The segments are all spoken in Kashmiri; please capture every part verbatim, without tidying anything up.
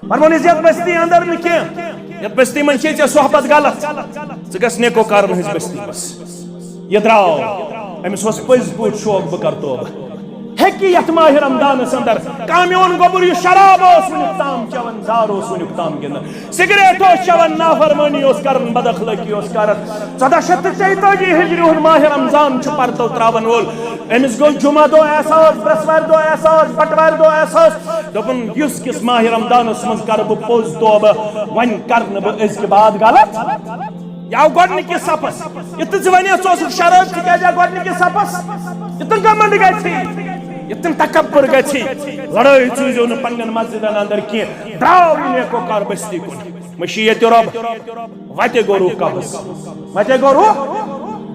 فرمون، یتھ بستی اندر نہٕ کینٛہہ، یتھ بستی منٛز چھے ژےٚ صحبت غلط، ژٕ گژھ نیکوکارن ہٕنٛز بستی منٛز۔ یہِ درٛاو، أمِس اوس پٔزۍ پٲٹھۍ شوق، بہٕ کرٕ توبہٕ۔ ہیٚکہِ یتھ ماہِ رمضانس اندر کانٛہہ میون گوٚبُر، یُس شراب اوس وُنیُک تام چٮ۪وان، زار اوس وُنیُک تام گِنٛدان، سگریٹ اوس چٮ۪وان، نافرمٲنی اوس کران، بد اخلٲقی اوس کران، ژۄداہ شیٚتھ تہٕ ژۄیتٲجی ہجری ہُنٛد ماہِ رمضان چھُ پردو تراوان وول۔ أمِس گوٚو جمعہ دۄہ احساس، برٛٮ۪سوارِ دۄہ احساس، بٹوارِ دۄہ احساس۔ دوٚپُن، یُس کِس ماہِ رمضانس منٛز کرٕ بہٕ پوٚز توبہٕ، وۄنۍ کرٕ نہٕ بہٕ أزکہِ بعد غلط۔ یہِ آو گۄڈٕنِکِس صفس۔ یہِ تہٕ ژٕ وَنیٚس، ژٕ اوسُکھ شرٲبۍ، ژٕ کیٛازِ آو گۄڈٕنِکِس صفس؟ یہِ تہٕ گمنڈ گژھی، یہِ تہٕ تکبر گژھی۔ لڑٲے ژوٗزیو نہٕ پننٮ۪ن مسجدن اندر کینٛہہ۔ درٛاو یہِ نیکوکار بستی کُن۔ مٔشی ییٚتہِ رۄب۔ وتہِ گوٚو روح قبض۔ وتہِ گوٚو روح۔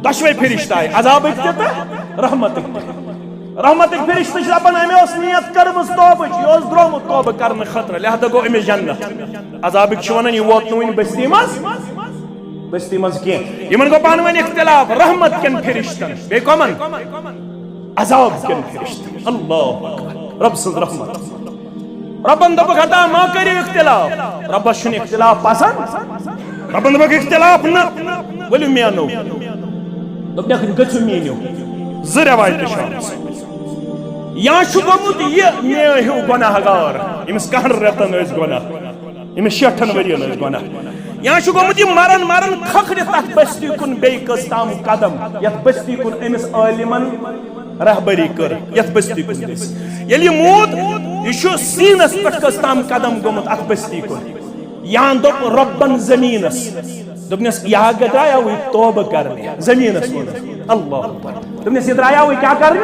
دۄشوے فرشتہٕ آیہِ، عذابٕکۍ تہِ تہٕ رحمتٕکۍ تہِ۔ رحمتٕکۍ فرشتہٕ چھِ دپان، أمۍ ٲس نیت کٔرمٕژ توبٕچ، یہِ اوس درٛامُت توبہٕ کرنہٕ خٲطرٕ، لہذا گوٚو أمِس جنت۔ عذابٕکۍ چھِ ونان، یہِ ووت نہٕ وُنہِ بستی منٛز، بستی منٛز کینٛہہ۔ یِمن گوٚو پانہٕ ؤنۍ اختلاف، رحمت کٮ۪ن فرشتن، بیٚیہِ کۄمن؟ عذاب کٮ۪ن فرشتن۔ اللہ اکبر۔ رب سٕنٛز رحمت۔ ربن دوٚپُکھ، ہتا ما کٔرِو اختلاف۔ ربس چھُنہٕ اختلاف پسند۔ ربن دوٚپُکھ، اختلاف نہ، ؤلِو میانو۔ دوٚپنکھ، گٔژھِو میٲنِو۔ زٕ رٮ۪وایتہٕ چھِ آمژٕ۔ یا چھُ گوٚمُت یہِ مےٚ ہیوٗ گۄناہ گار، ییٚمِس کہن رٮ۪تن ٲسۍ گۄناہ، ییٚمِس شیٹھن ؤرین ٲسۍ گۄناہ۔ یا چھُ گوٚمُت یہِ مرن مرن کھکھرِ تتھ بستی کُن بیٚیہِ کٔژ تام قدم، یتھ بستی کُن أمِس عٲلمن رہبری کٔر، یتھ بستی کُن دِژ۔ ییٚلہِ یہِ موٗد، یہِ چھُ سیٖنس پٮ۪ٹھ کٔژ تام قدم گوٚمُت اتھ بستی کُن۔ یا دوٚپ رۄبن زٔمیٖنس، دوٚپنس، یہِ ہا درٛایاوٕے توبہٕ کرنہِ۔ زٔمیٖنس ووٚن، اللہ اکبر۔ دوٚپنس، یہِ درٛایاوٕے کیٛاہ کرنہِ؟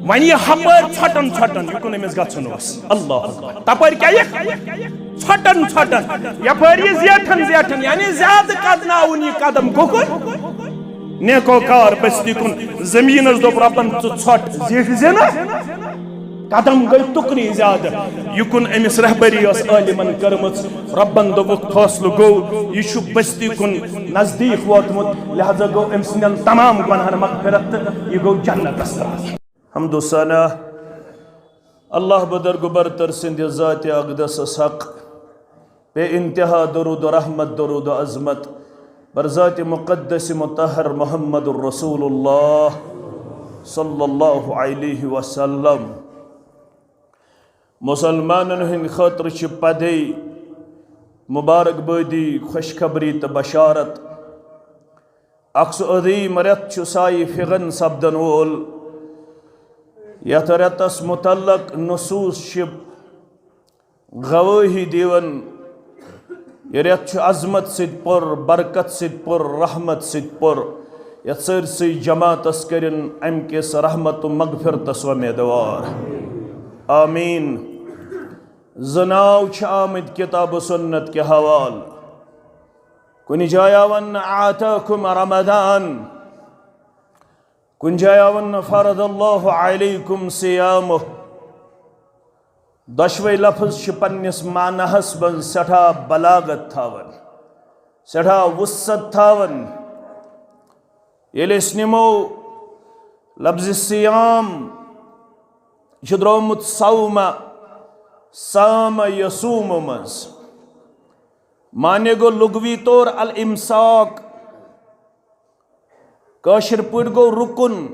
وۄنۍ یہِ ہپٲرۍ ژھۄٹن ژھۄٹن، یہِ کُن أمِس گژھُن اوس۔ اللہ اکبر۔ تپٲرۍ کیٛاہ یہِ؟ ژھۄٹن ژھۄٹن۔ یپٲرۍ یہِ زیٹھن زیٹھن، یعنی زیادٕ قدناوُن یہِ قدم۔ کُکُن؟ نیکوکار بستی کُن۔ زٔمیٖنس دوٚپ رۄبن، ژٕ ژھۄٹھ زیٹھ زِ نہٕ۔ قدم گٔے تُکنُے زیادٕ۔ یہِ کُن أمِس رہبری ٲس عٲلمن کٔرمٕژ۔ رۄبن دوٚپُکھ، فٲصلہٕ گوٚو، یہِ چھُ بستی کُن نزدیٖک ووتمُت، لہذا گوٚو أمۍ سٕنٛدٮ۪ن تمام گۄناہن مغفرت تہٕ یہِ گوٚو جنتس تران۔ حمد و ثنا اللہ بدر گُبرتر سٕنٛدِ ذاتِ اقدسس حق۔ بے انتہا درود و رحمت، درود و عظمت بر ذاتِ مقدس مطہر محمد الرسول اللہ صلی اللہ علیہ وسلم۔ مسلمانن ہٕنٛدِ خٲطرٕ چھِ پدے مبارک بٲدی، خوشخبری تہٕ بشارت۔ اکھ سُہ عظیٖم رٮ۪تھ چھُ سایہِ فِغن سپدن وول، یتھ رٮ۪تس متعلق نصوص چھِ گوٲہی دِوان۔ یہِ رٮ۪تھ چھُ عظمت سۭتۍ پُر، برکت سۭتۍ پُر، رحمت سۭتۍ پُر۔ یتھ سٲرسٕے جماعتس کٔرِن امہِ کِس رحمت و مغفرتس وۄمیدوار۔ آمین۔ زٕ ناو چھِ آمٕتۍ کتاب و سنت کہِ حوالہٕ۔ کُنہِ جایہِ آو وننہٕ، آتاکم رمضان، کُنہِ جایہِ آو وننہٕ، فرض اللہ علیکم صیامہ۔ دۄشوے لفظ چھِ پننِس معناہس منٛز سٮ۪ٹھاہ بلاغت تھاوان، سٮ۪ٹھاہ وسعت تھاوان۔ ییٚلہِ أسۍ نِمو لفظِ صیام، یہِ چھُ درٛامُت صومہ، صام یصوم منٛز۔ معنی گوٚو لغوی طور الامساک، کٲشِر پٲٹھۍ گوٚو رُکُن،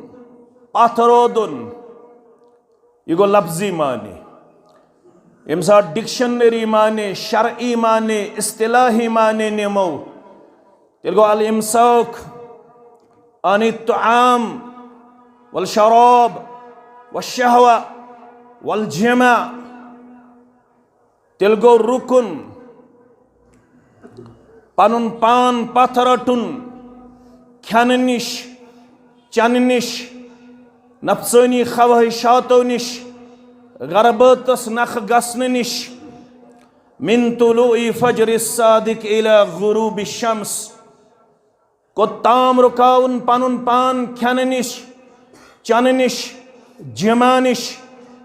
پتھ رودُن۔ یہِ گوٚو لفظی معنی۔ ییٚمہِ ساتہٕ ڈکشنری معنی، شرعی معنی، اصطلاحی معنی نِمو، تیٚلہِ گوٚو الامساک عن الطعام والشراب والشہوہ والجماع۔ تیٚلہِ گوٚو رُکُن، پنُن پان پتھ رٹُن، کھٮ۪نہٕ نِش، چنہٕ نِش، نفسٲنی خواہشاتو نِش، غربٲتس نکھٕ گژھنہٕ نِش۔ من طلوع فجر الصادق الی غروب الشمس۔ کوٚت تام رُکاوُن پنُن پان کھٮ۪نہٕ نِش، چنہٕ نِش، جماع نِش،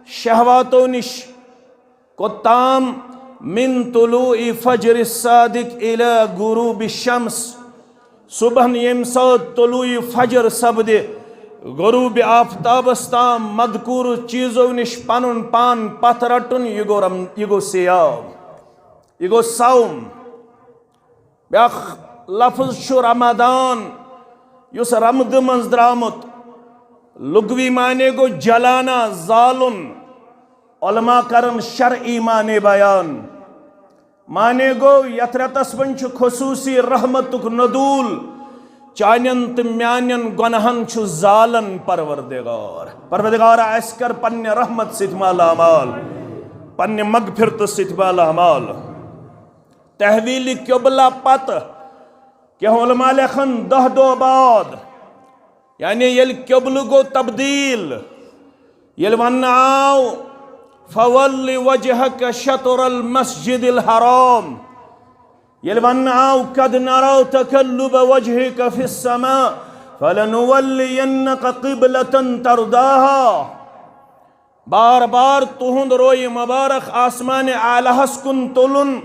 شہواتو نِش؟ کوٚت تام؟ من طلوع فجر الصادق الی غروب الشمس۔ صبحن ییٚمہِ ساتہٕ طلوع فجر سپدِ، غروب آفتابس تام مذکور چیزو نش پنن پان پتھ رٹن، یہ گو رم-، یہ گو صیام، یہ گو صوم۔ بیاکھ لفظ چھُ رمضان، یُس رمض منٛز درامُت۔ لغوی معنی گو جلانا، زالن۔ علماء کرن شرعی معنی بیان۔ معنی گو، یتھ رٮ۪تس منٛز چھُ خصوصی رحمتُک نزول، چانٮ۪ن تہٕ میانٮ۪ن گۄناہن چھُ زالن پروردگار۔ پروردگار، اسہِ کر پننہِ رحمت سۭتۍ مالا مال، پننہِ مغفرتہٕ سۭتۍ مالا مال۔ تحویل قبلہ پتہٕ کینٛہہ علماء لیکھن دہ دۄہ بعد، یعنی ییٚلہِ قبلہٕ گوٚو تبدیل، ییٚلہِ وننہٕ آو، "فول وجهك شطر المسجد الحرام"، ییٚلہِ وننہٕ آو، "قد نرى تقلب وجهك في السماء فلنولينك قبلة ترضاها"، بار بار تُہُنٛد روی مبارک آسمان اعلیٰ ہس کُن تُلُن۔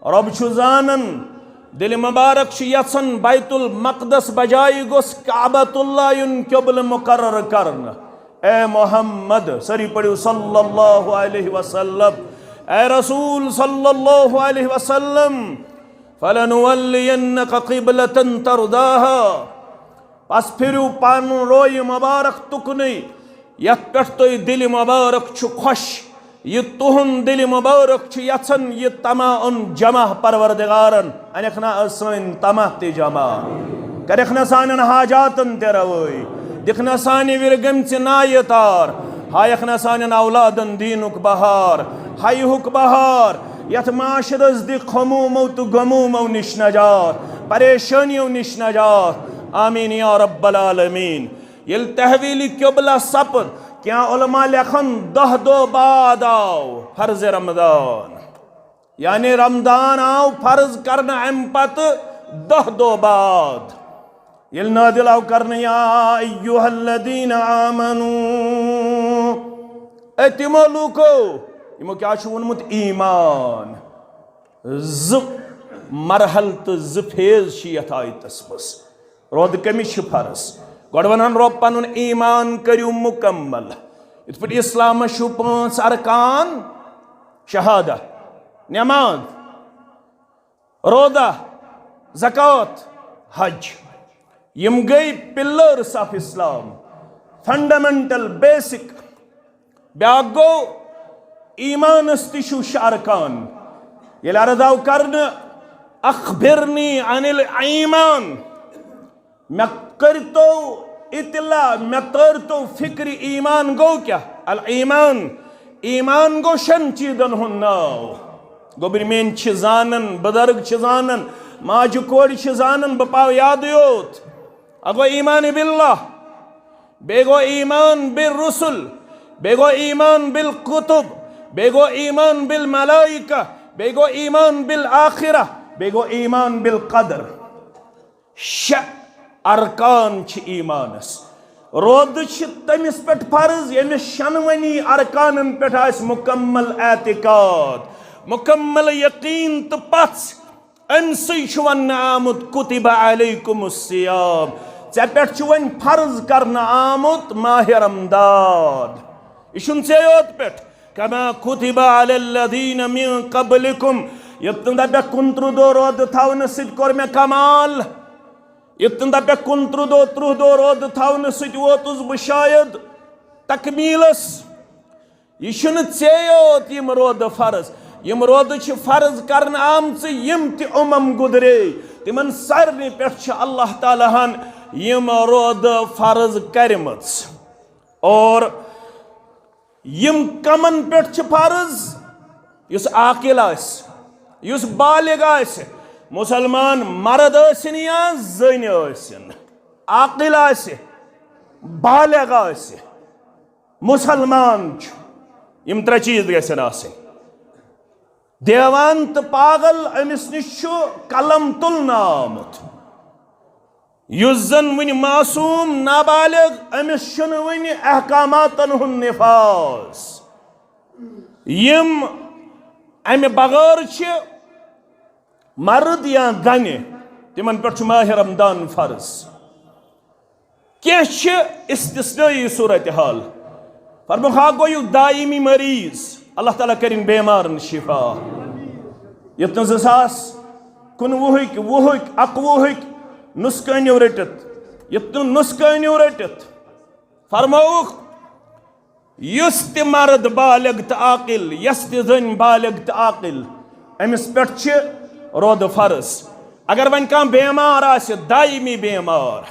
رۄب چھُ زانان، دِلہِ مبارک چھُ یژھان بیت المقدس بجایہِ گوٚژھ کعبۃ اللہ یُن قبلہٕ مقرر کرنہٕ۔ اے محمد، سٲری پٔرِو صلی اللہ علیہ وسلم۔ اے رسول صلی اللہ علیہ وسلم، "فلنولينك قبلة ترضاها"، پس پھِرِو پنُن روی مبارک تُکنُے، یتھ پٮ۪ٹھ تُہۍ دِلہِ مبارک چھُ خۄش، یہِ تُہُنٛد دِلہِ مبارک چھُ یژھان، یہِ تمعن جمع پروردگارن۔ انکھ نا سٲنۍ تمع تہِ جمع، کرکھ نا سانٮ۪ن حاجاتن تہِ روٲے، دِکھ نا سانہِ وِرِ گٔمژِ نایہِ تار، ہایکھ نا سانٮ۪ن اولادن دیٖنُک بہار، حیہُک بہار، یتھ معاشرس دِ خمومو تہٕ غمومو نِش نجات، پریشٲنیو نِش نجات۔ آمین یا رب العالمین۔ ییٚلہِ تحویل قبلہ سپد، کینٛہہ علماء لیکھن دہ دۄہ بعد آو فرض رمضان، یعنی رمضان آو فرض کرنہٕ امہِ پتہٕ دہ دۄہ بعد، ییٚلہِ نازل آو کرنہٕ، "یا ایھا الذین آمنو"، اے تِمو لوٗکو یِمو کیٛاہ چھُ ووٚنمُت؟ ایمان۔ زٕ مرحلہٕ تہٕ زٕ phase چھِ یتھ آیتس منٛز۔ روزٕ کٔمِس چھِ فرض؟ گۄڈٕ ونہن رۄب پنُن ایمان کٔرِو مکمل۔ یِتھ پٲٹھۍ اسلامس چھُ پانٛژھ ارکان، شہادہ، نماز، روزہ، زکوٰۃ، حج۔ یِم گٔے pillars of Islam، fundamental، basic۔ بیاکھ گوٚو، ایمانس تہِ چھُ شےٚ ارکان۔ ییٚلہِ عرض آو کرنہٕ، "اخبرنی عن الایمان"، مےٚ کٔرۍتو اطلاع، مےٚ تٲرۍتو فکرِ، ایمان گوٚو کیٛاہ؟ الایمان، ایمان گوٚو شٮ۪ن چیٖزن ہُنٛد ناو۔ گوٚبرۍ میٲنۍ چھِ زانان، بُزرگ چھِ زانان، ماجہِ کورِ چھِ زانان، بہٕ پاو یادٕے یوت۔ اکھ گوٚو ایمان باللہ، بیٚیہِ گوٚو ایمان بالرسل، بیٚیہِ گوٚو ایمان بالکتب، بیٚیہِ گوٚو ایمان بالملائکہ، بیٚیہِ گوٚو ایمان بالآخرہ، بیٚیہِ گوٚو ایمان بالقدر۔ شےٚ ارکان چھِ ایمانس۔ روزٕ چھِ تٔمِس پٮ۪ٹھ فرض، ییٚمِس شنوٕنی ارکانن پٮ۪ٹھ آسہِ مکمل اعتقاد، مکمل یقین تہٕ پژھ۔ أمۍ سٕے چھُ وننہٕ آمُت، "کتب علیکم الصیام"، ژےٚ پٮ۪ٹھ چھُ وۄنۍ فرض کرنہٕ آمُت ماہِ رمضان۔ یہِ چھُنہٕ ژےٚ یوت پٮ۪ٹھ، "کما کتب علی الذین من قبلکم"، ییٚتہِ نہٕ دپکھ کُنترٕہ دۄہ روزٕ تھاونہٕ سۭتۍ کوٚر مےٚ کمال، ییٚتہِ نہٕ دپکھ کُنترٕہ دۄہ، ترٕٛہ دۄہ روزٕ تھاونہٕ سۭتۍ ووتُس بہٕ شاید تکمیلس۔ یہِ چھُنہٕ ژےٚ یوت یِم روزٕ فرض، یِم روزٕ چھِ فرض کرنہٕ آمژٕ، یِم تہِ امم گُزرے، تِمن سارنٕے پٮ۪ٹھ چھِ اللہ تعالیٰ ہن یِم روزٕ فرض کرِمٕژ۔ اور یِم کمن پٮ۪ٹھ چھِ فرض؟ یُس عاقل آسہِ، یُس بالغ آسہِ، مسلمان مرد ٲسِن یا زٔنۍ ٲسِن، عاقل آسہِ، بالغ آسہِ، مسلمان چھُ، یِم ترٛےٚ چیٖز گژھن آسٕنۍ۔ دیوان تہٕ پاگل، أمِس نِش چھُ قلم تُلنہٕ آمُت۔ یُس زن وُنہِ معصوم نابالغ، أمِس چھُنہٕ وُنہِ احکاماتن ہُنٛد نفاذ۔ یِم امہِ بغٲر چھِ، مرد یا زنہِ، تِمن پٮ۪ٹھ چھُ ماہِ رمضان فرض۔ کینٛہہ چھِ استثنٲیی صورتحال۔ فرموکھ، اکھ گوٚو یہِ دائمی مریض، اللہ تعالیٰ کٔرِن بیمارن شفا۔ یُتھ نہٕ زٕ ساس کُنوُہٕکۍ، وُہٕکۍ، اَکوُہٕکۍ نُسخہٕ أنِو رٔٹِتھ، یُتھ نہٕ نُسخہٕ أنِو رٔٹِتھ۔ فرمووُکھ، یُس تہِ مرد بالغ تہٕ عاقل، یۄس تہِ زٔنۍ بالغ تہٕ عاقل، أمِس پٮ۪ٹھ چھِ رودٕ فرض۔ اگر وۄنۍ کانٛہہ بیمار آسہِ، دائمی بیمار،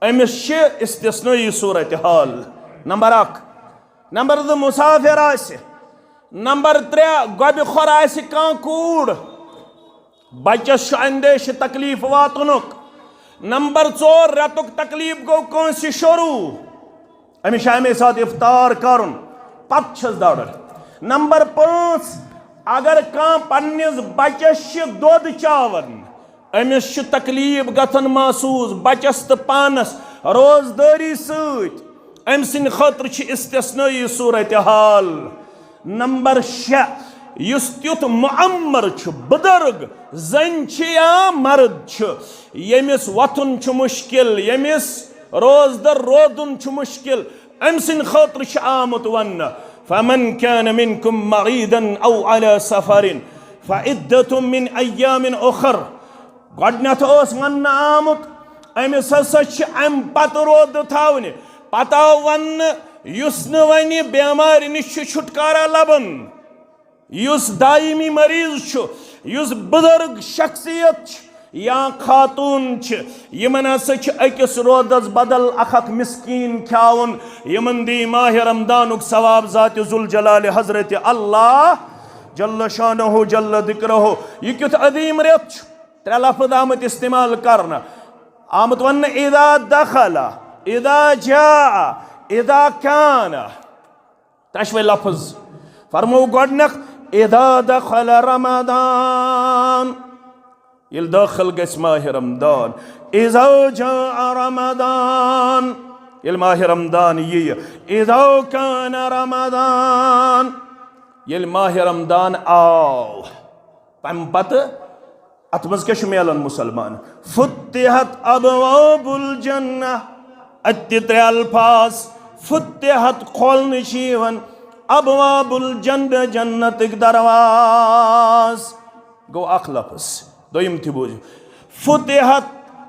أمِس چھِ استثنٲیی صورتحال۔ نمبر اکھ۔ نمبر زٕ، مسافر آسہِ۔ نمبر ترٛےٚ، گۄبہِ خۄر آسہِ کانٛہہ کوٗر۔ بچس چھُ اندیشہِ تکلیف واتنُک۔ نمبر ژور، رٮ۪تُک تکلیف گوٚو کٲنٛسہِ شروع، أمِس چھُ اَمے ساتہٕ افطار کرُن، پتہٕ چھس دَرٕد۔ نمبر پانٛژھ، اگر کانٛہہ پننِس بچس چھِ دۄد چاوان، أمِس چھُ تکلیف گژھان محسوس، بچس تہٕ پانس، روزدٲری سۭتۍ، أمۍ سٕنٛدِ خٲطرٕ چھِ استثنٲیی صورتحال۔ نمبر شےٚ، یُس تیُتھ معمر چھُ، بُزرگ، زٔنۍ چھِ یا مرد چھُ، ییٚمِس وۄتھُن چھُ مُشکِل، ییٚمِس روزدر روزُن چھُ مُشکِل، أمۍ سٕنٛدِ خٲطرٕ چھُ آمُت وننہٕ، فمن كان منكم مريضا أو على سفر فعدة من أيام أخر۔ گۄڈٕنٮ۪تھ اوس وننہٕ آمُت، أمِس ہسا چھِ اَمہِ پتہٕ رودٕ تھاونہِ۔ پتہٕ آو وننہٕ، یُس نہٕ وۄنۍ بیمارِ نِش چھُ چھُٹکارا لبان، یُس دائمی مریض چھُ، یُس بُزرگ شخصیت چھِ یا خاتون چھِ، یِمن ہسا چھِ أکِس رودس بدل اکھ اکھ مسکین کھیاوُن۔ یِمن دی ماہِ رمضانُک ثواب ذات ذوالجلال حضرت اللہ جل شانہ جل ذکرہ۔ یہِ کیُتھ عظیم رٮ۪تھ چھُ! ترٛےٚ لفظ آمٕتۍ استعمال کرنہٕ۔ آمُت وننہٕ، اذا دخل، اذا جاء، اذا كان۔ ترٛٮ۪شوَے لفظ۔ فرموو گۄڈٕنیتھ، اذا دخل رمضان، ییٚلہِ دٲخل گژھِ ماہِ رمضان۔ اذا جاء رمضان، ییٚلہِ ماہِ رمضان یِیہِ۔ اذا كان رمضان، ییٚلہِ ماہِ رمضان آو۔ تَمہِ پتہٕ اَتھ منٛز کیٛاہ چھُ میلان مُسلمان؟ فتحت ابواب الجنہ، اَتہِ تہِ ترٛےٚ الفاظ، فتحت، کھولنہٕ چھِ یِوان، ابواب الجنہ، جنتٕکۍ دروازٕ۔ گوٚو اکھ لفظ۔ دوٚیِم تہِ بوٗزِو، فتحت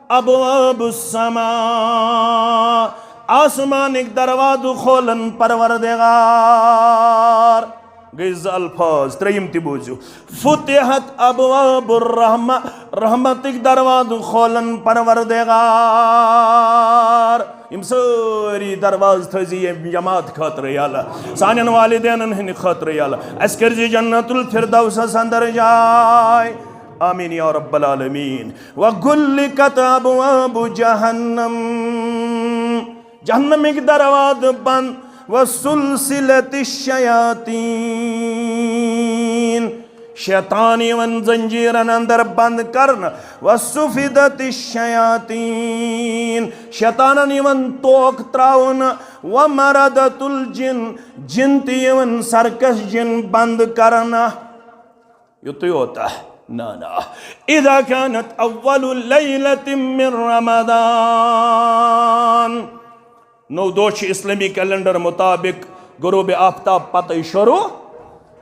ابواب السماء، آسمانٕکۍ دروازٕ کھولن پروردگار۔ گٔے زٕ الفاظ، ترٛیٚیِم تہِ بوٗزِو، فتحت ابواب الرحمہ، رحمتٕکۍ دروازٕ کھولن پروردگار۔ یِم سٲری دروازٕ تھٲیزِ ییٚمہِ جماعت خٲطرٕ یَلہٕ، سانٮ۪ن والدینن ہٕنٛدِ خٲطرٕ یَلہٕ، اَسہِ کٔرزِ جنت الفردوسس اندر جاے۔ آمین یا رب العالمین۔ وغلقت ابواب جہنم، جہنمٕکۍ دروازٕ بند۔ وسلسلت الشیاطین، شیطان یِوان زنجیرن اندر بند کرنہٕ۔ وصفدت الشیاطین، شیطانن یِوان توک تراونہٕ۔ ومردت الجن، جن تہِ یِوان سرکش جن بند کرنہٕ۔ یُتُے یوت؟ نہ، نہ۔ اذا كانت اول ليلة من رمضان، نو دۄہ چھُ اسلٲمی کیلنڈر مطابق غروب آفتاب پتہٕ شروع۔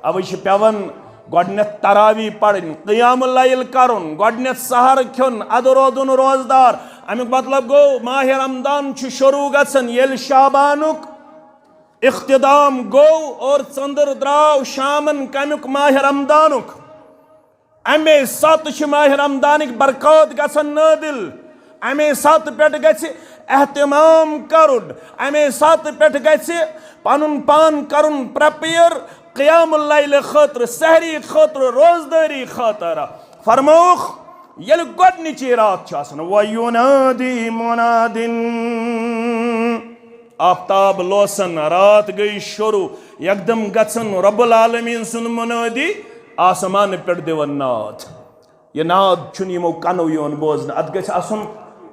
اوے چھِ پٮ۪وان گۄڈٕنٮ۪تھ تراویح پرٕنۍ، قیام اللیل کرُن، گۄڈٕنٮ۪تھ سحر کھیوٚن، ادٕ روزُن روزدار۔ امیُک مطلب گوٚو، ماہِ رمضان چھُ شروع گژھان ییٚلہِ شعبانُک اختتام گوٚو اور ژٔنٛدٕر درٛاو شامن کمیُک؟ ماہِ رمضانُک۔ امے ساتہٕ چھِ ماہِ رمضانٕکۍ برکات گژھان نٲدِل۔ امے ساتہٕ پٮ۪ٹھ گژھِ اہتمام کرُن، امے ساتہٕ پٮ۪ٹھ گژھِ پنُن پان کرُن پریپیئر قیام اللیل خٲطرٕ، سحری خٲطرٕ، روزدٲری خٲطرٕ۔ فرمووُکھ، ییٚلہِ گۄڈٕنِچی راتھ چھِ آسان، وَيُنَادِي مُنَادٍ، آفتاب لوسان، راتھ گٔے شروع، یکدم گژھان رب العالمین سُنٛد مُنٲدی آسمانہٕ پٮ۪ٹھ دِوان ناد۔ یہِ ناد چھُنہٕ یِمو کنو یِوان بوزنہٕ، اتھ گژھِ آسُن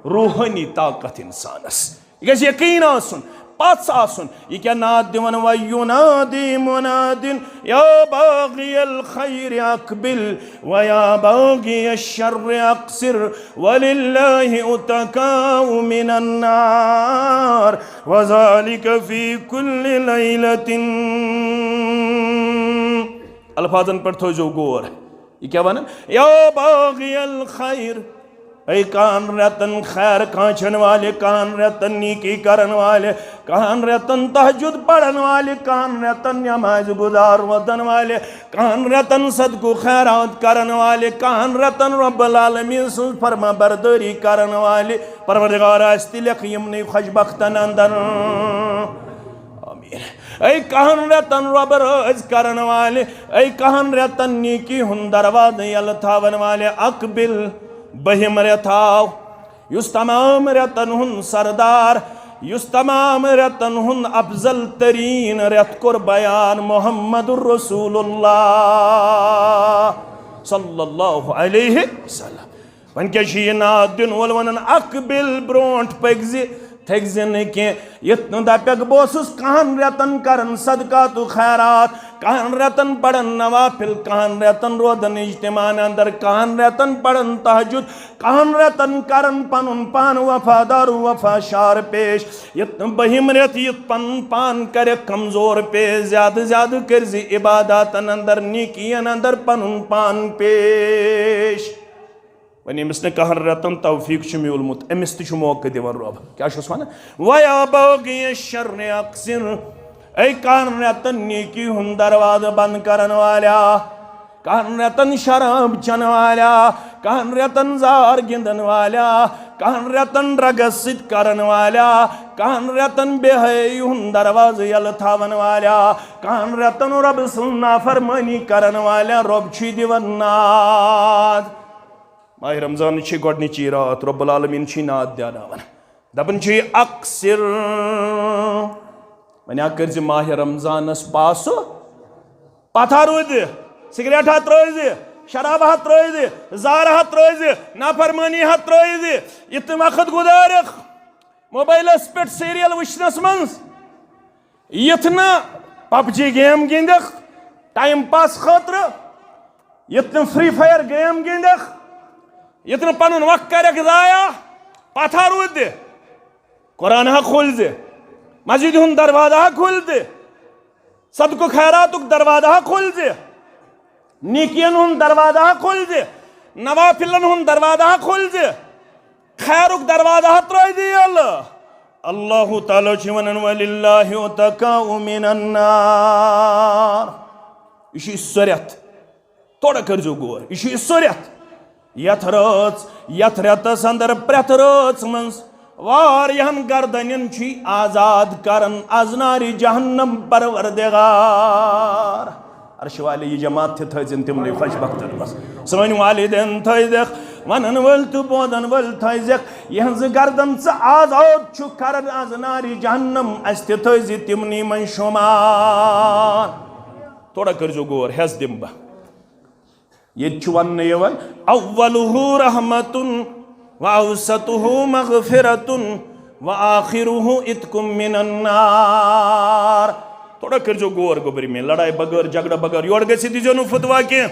روحٲنی طاقت انسانس۔ یہِ گژھِ یقین آسُن، پژھ آسُن۔ یہِ کیٛاہ ناد دِوان؟ وَیُنادی مُنادٍ یا باغی الخیر اقبل و یا باغی الشر اقصر، وللہ اتقاء من النار، وذلک فی کل لیلۃ۔ الفاظن پٮ۪ٹھ تھٲوزیو غور۔ یہِ کیٛاہ وَنان؟ یا باغی الخیر، اے کہن رٮ۪تن خیر کانچھن والے، کہن رٮ۪تن نیکی کرن والے، کہن رٮ۪تن تہجد پرن والے، کہن رٮ۪تن نماز گزار روزن والے، کہن رٮ۪تن صدقہٕ خیرات کرن والے، کہن رٮ۪تن رب العالمین سٕنٛز فرما بردٲری کرن والے۔ پروردگار، اسہِ تہِ لیکھ یِمنٕے خۄش بختن اندر۔ آمین۔ اے کہن رٮ۪تن رۄبہٕ رٲضۍ کرن والے، اے کہن رٮ۪تن نیکی ہُنٛد دروازٕ یلہٕ تھاون والے، اقبل، بٔہِم رٮ۪تھ آو، یُس تمام رٮ۪تن ہُنٛد سردار، یُس تمام رٮ۪تن ہُنٛد افضل ترین رٮ۪تھ کوٚر بیان محمد رسول اللہ صلی اللہ علیہ وسلم۔ وۄنۍ کیٛاہ چھُ یہِ ناد دِنہٕ وول ونان؟ اقبل، برونٛٹھ پٔکۍ زِ، تھٔکۍ زِ نہٕ کینٛہہ۔ یُتھ نہٕ دپکھ، بہٕ اوسُس کہن رٮ۪تن کران صدقات و خیرات، کہن رٮ۪تن پران نوافل، کہن رٮ۪تن روزان اجتماعن اندر، کہن رٮ۪تن پران تہجد، کہن رٮ۪تن کران پنُن پان وفادار و وفا شار پیش۔ یُتھ نہٕ بٔہِم رٮ۪تھ یُتھ پنُن پان کرکھ کمزور پیش، زیادٕ زیادٕ کٔرۍ زِ عباداتن اندر، نیکین اندر پنُن پان پیش۔ وۄنۍ ییٚمِس نہٕ کہن رٮ۪تن توفیق چھُ میوٗلمُت، أمِس تہِ چھُ موقعہٕ دِوان رۄب۔ کیٛاہ چھُس وَنان؟ وَیا بٲغی شر اقصر، اے کہن رٮ۪تن نیکی ہُنٛد دروازٕ بنٛد کرن والیا، کہن رٮ۪تن شراب چٮ۪ن والیا، کہن رٮ۪تن زار گِنٛدن والیا، کہن رٮ۪تن ڈرگس سۭتۍ کرن والیا، کہن رٮ۪تن بے حیٲیی ہُنٛد دروازٕ یلہٕ تھاون والیا، کہن رٮ۪تن رۄبہٕ سٕنٛز نافرمٲنی کرن والیا، رۄب چھُے دِوان ناد۔ ماہِ رمضانٕچ چھِ گۄڈٕنِچی راتھ، رب العالمین چھِ ناد دیاناوان۔ دپان چھِ یہِ اکثر۔ وۄنۍ ہا کٔرۍ زِ ماہِ رمضانس پاسہٕ پتھا روٗدِ، سگریٹ ہا ترٲوزِ، شراب ہا ترٲوزِ، زار ہا ترٲوزِ، نافرمٲنی ہا ترٲوزِ، یہِ تہِ وقت گُزارکھ موبایلس پٮ۪ٹھ سیریل وٕچھنس منٛز۔ یِتھ نہٕ پب جی گیم گِنٛدکھ ٹایم پاس خٲطرٕ، یِتھ نہٕ فری فایر گیم گِنٛدکھ، یِتھ نہٕ پنُن وقت کرکھ ضایع، پتھا روٗدِ۔ قرآن ہا کھولزِ، مسجد ہُنٛد دروازٕ ہا کھولزِ، صدقہٕ خیراتُک دروازٕ ہا کھولزِ، نیکین ہُنٛد دروازٕ ہا کھولزِ، نوافلن ہُنٛد دروازٕ ہا کھولزِ، خیرُک دروازٕ ہا ترٲوزِ یلہٕ۔ اللہ تعالیٰ چھُ ونان، "وللہ اتقاء من النار۔" یہِ چھُ سُہ رٮ۪تھ، تھوڑا کٔرزیو غور، یہِ چھُ سُہ رٮ۪تھ، یتھ رٲژ، یتھ رٮ۪تس اندر پرٛٮ۪تھ رٲژ منٛز واریاہن گردنن چھُ آزاد کران از نارِ جہنم پروردگار۔ عرش والے، یہِ جماعت تہِ تھٲوزِن تِمنٕے خۄش بختن منٛز۔ سٲنۍ والدین تھٲوزٮ۪کھ، ونن وٲلۍ تہٕ بوزن وٲلۍ تھٲوزٮ۪کھ، یِہنٛزٕ گردن ژٕ آزاد چھُ کران از نارِ جہنم، اسہِ تہِ تھٲوزِ تِمنٕے منٛز شمار۔ تھوڑا کٔرزیو غور، ہٮ۪س دِمہٕ بہٕ۔ ییٚتہِ چھُ وننہٕ یِوان، "اولہ رحمت و اوسطہ مغفرت و آخرہ عتق من النار۔" تھوڑا کٔرزیو غور، گوٚبرۍ مےٚ، لڑایہِ بغٲر، جھگڑٕ بغٲر، یورٕ گٔژھِتھ دیٖزیو نہٕ فتوا کینٛہہ،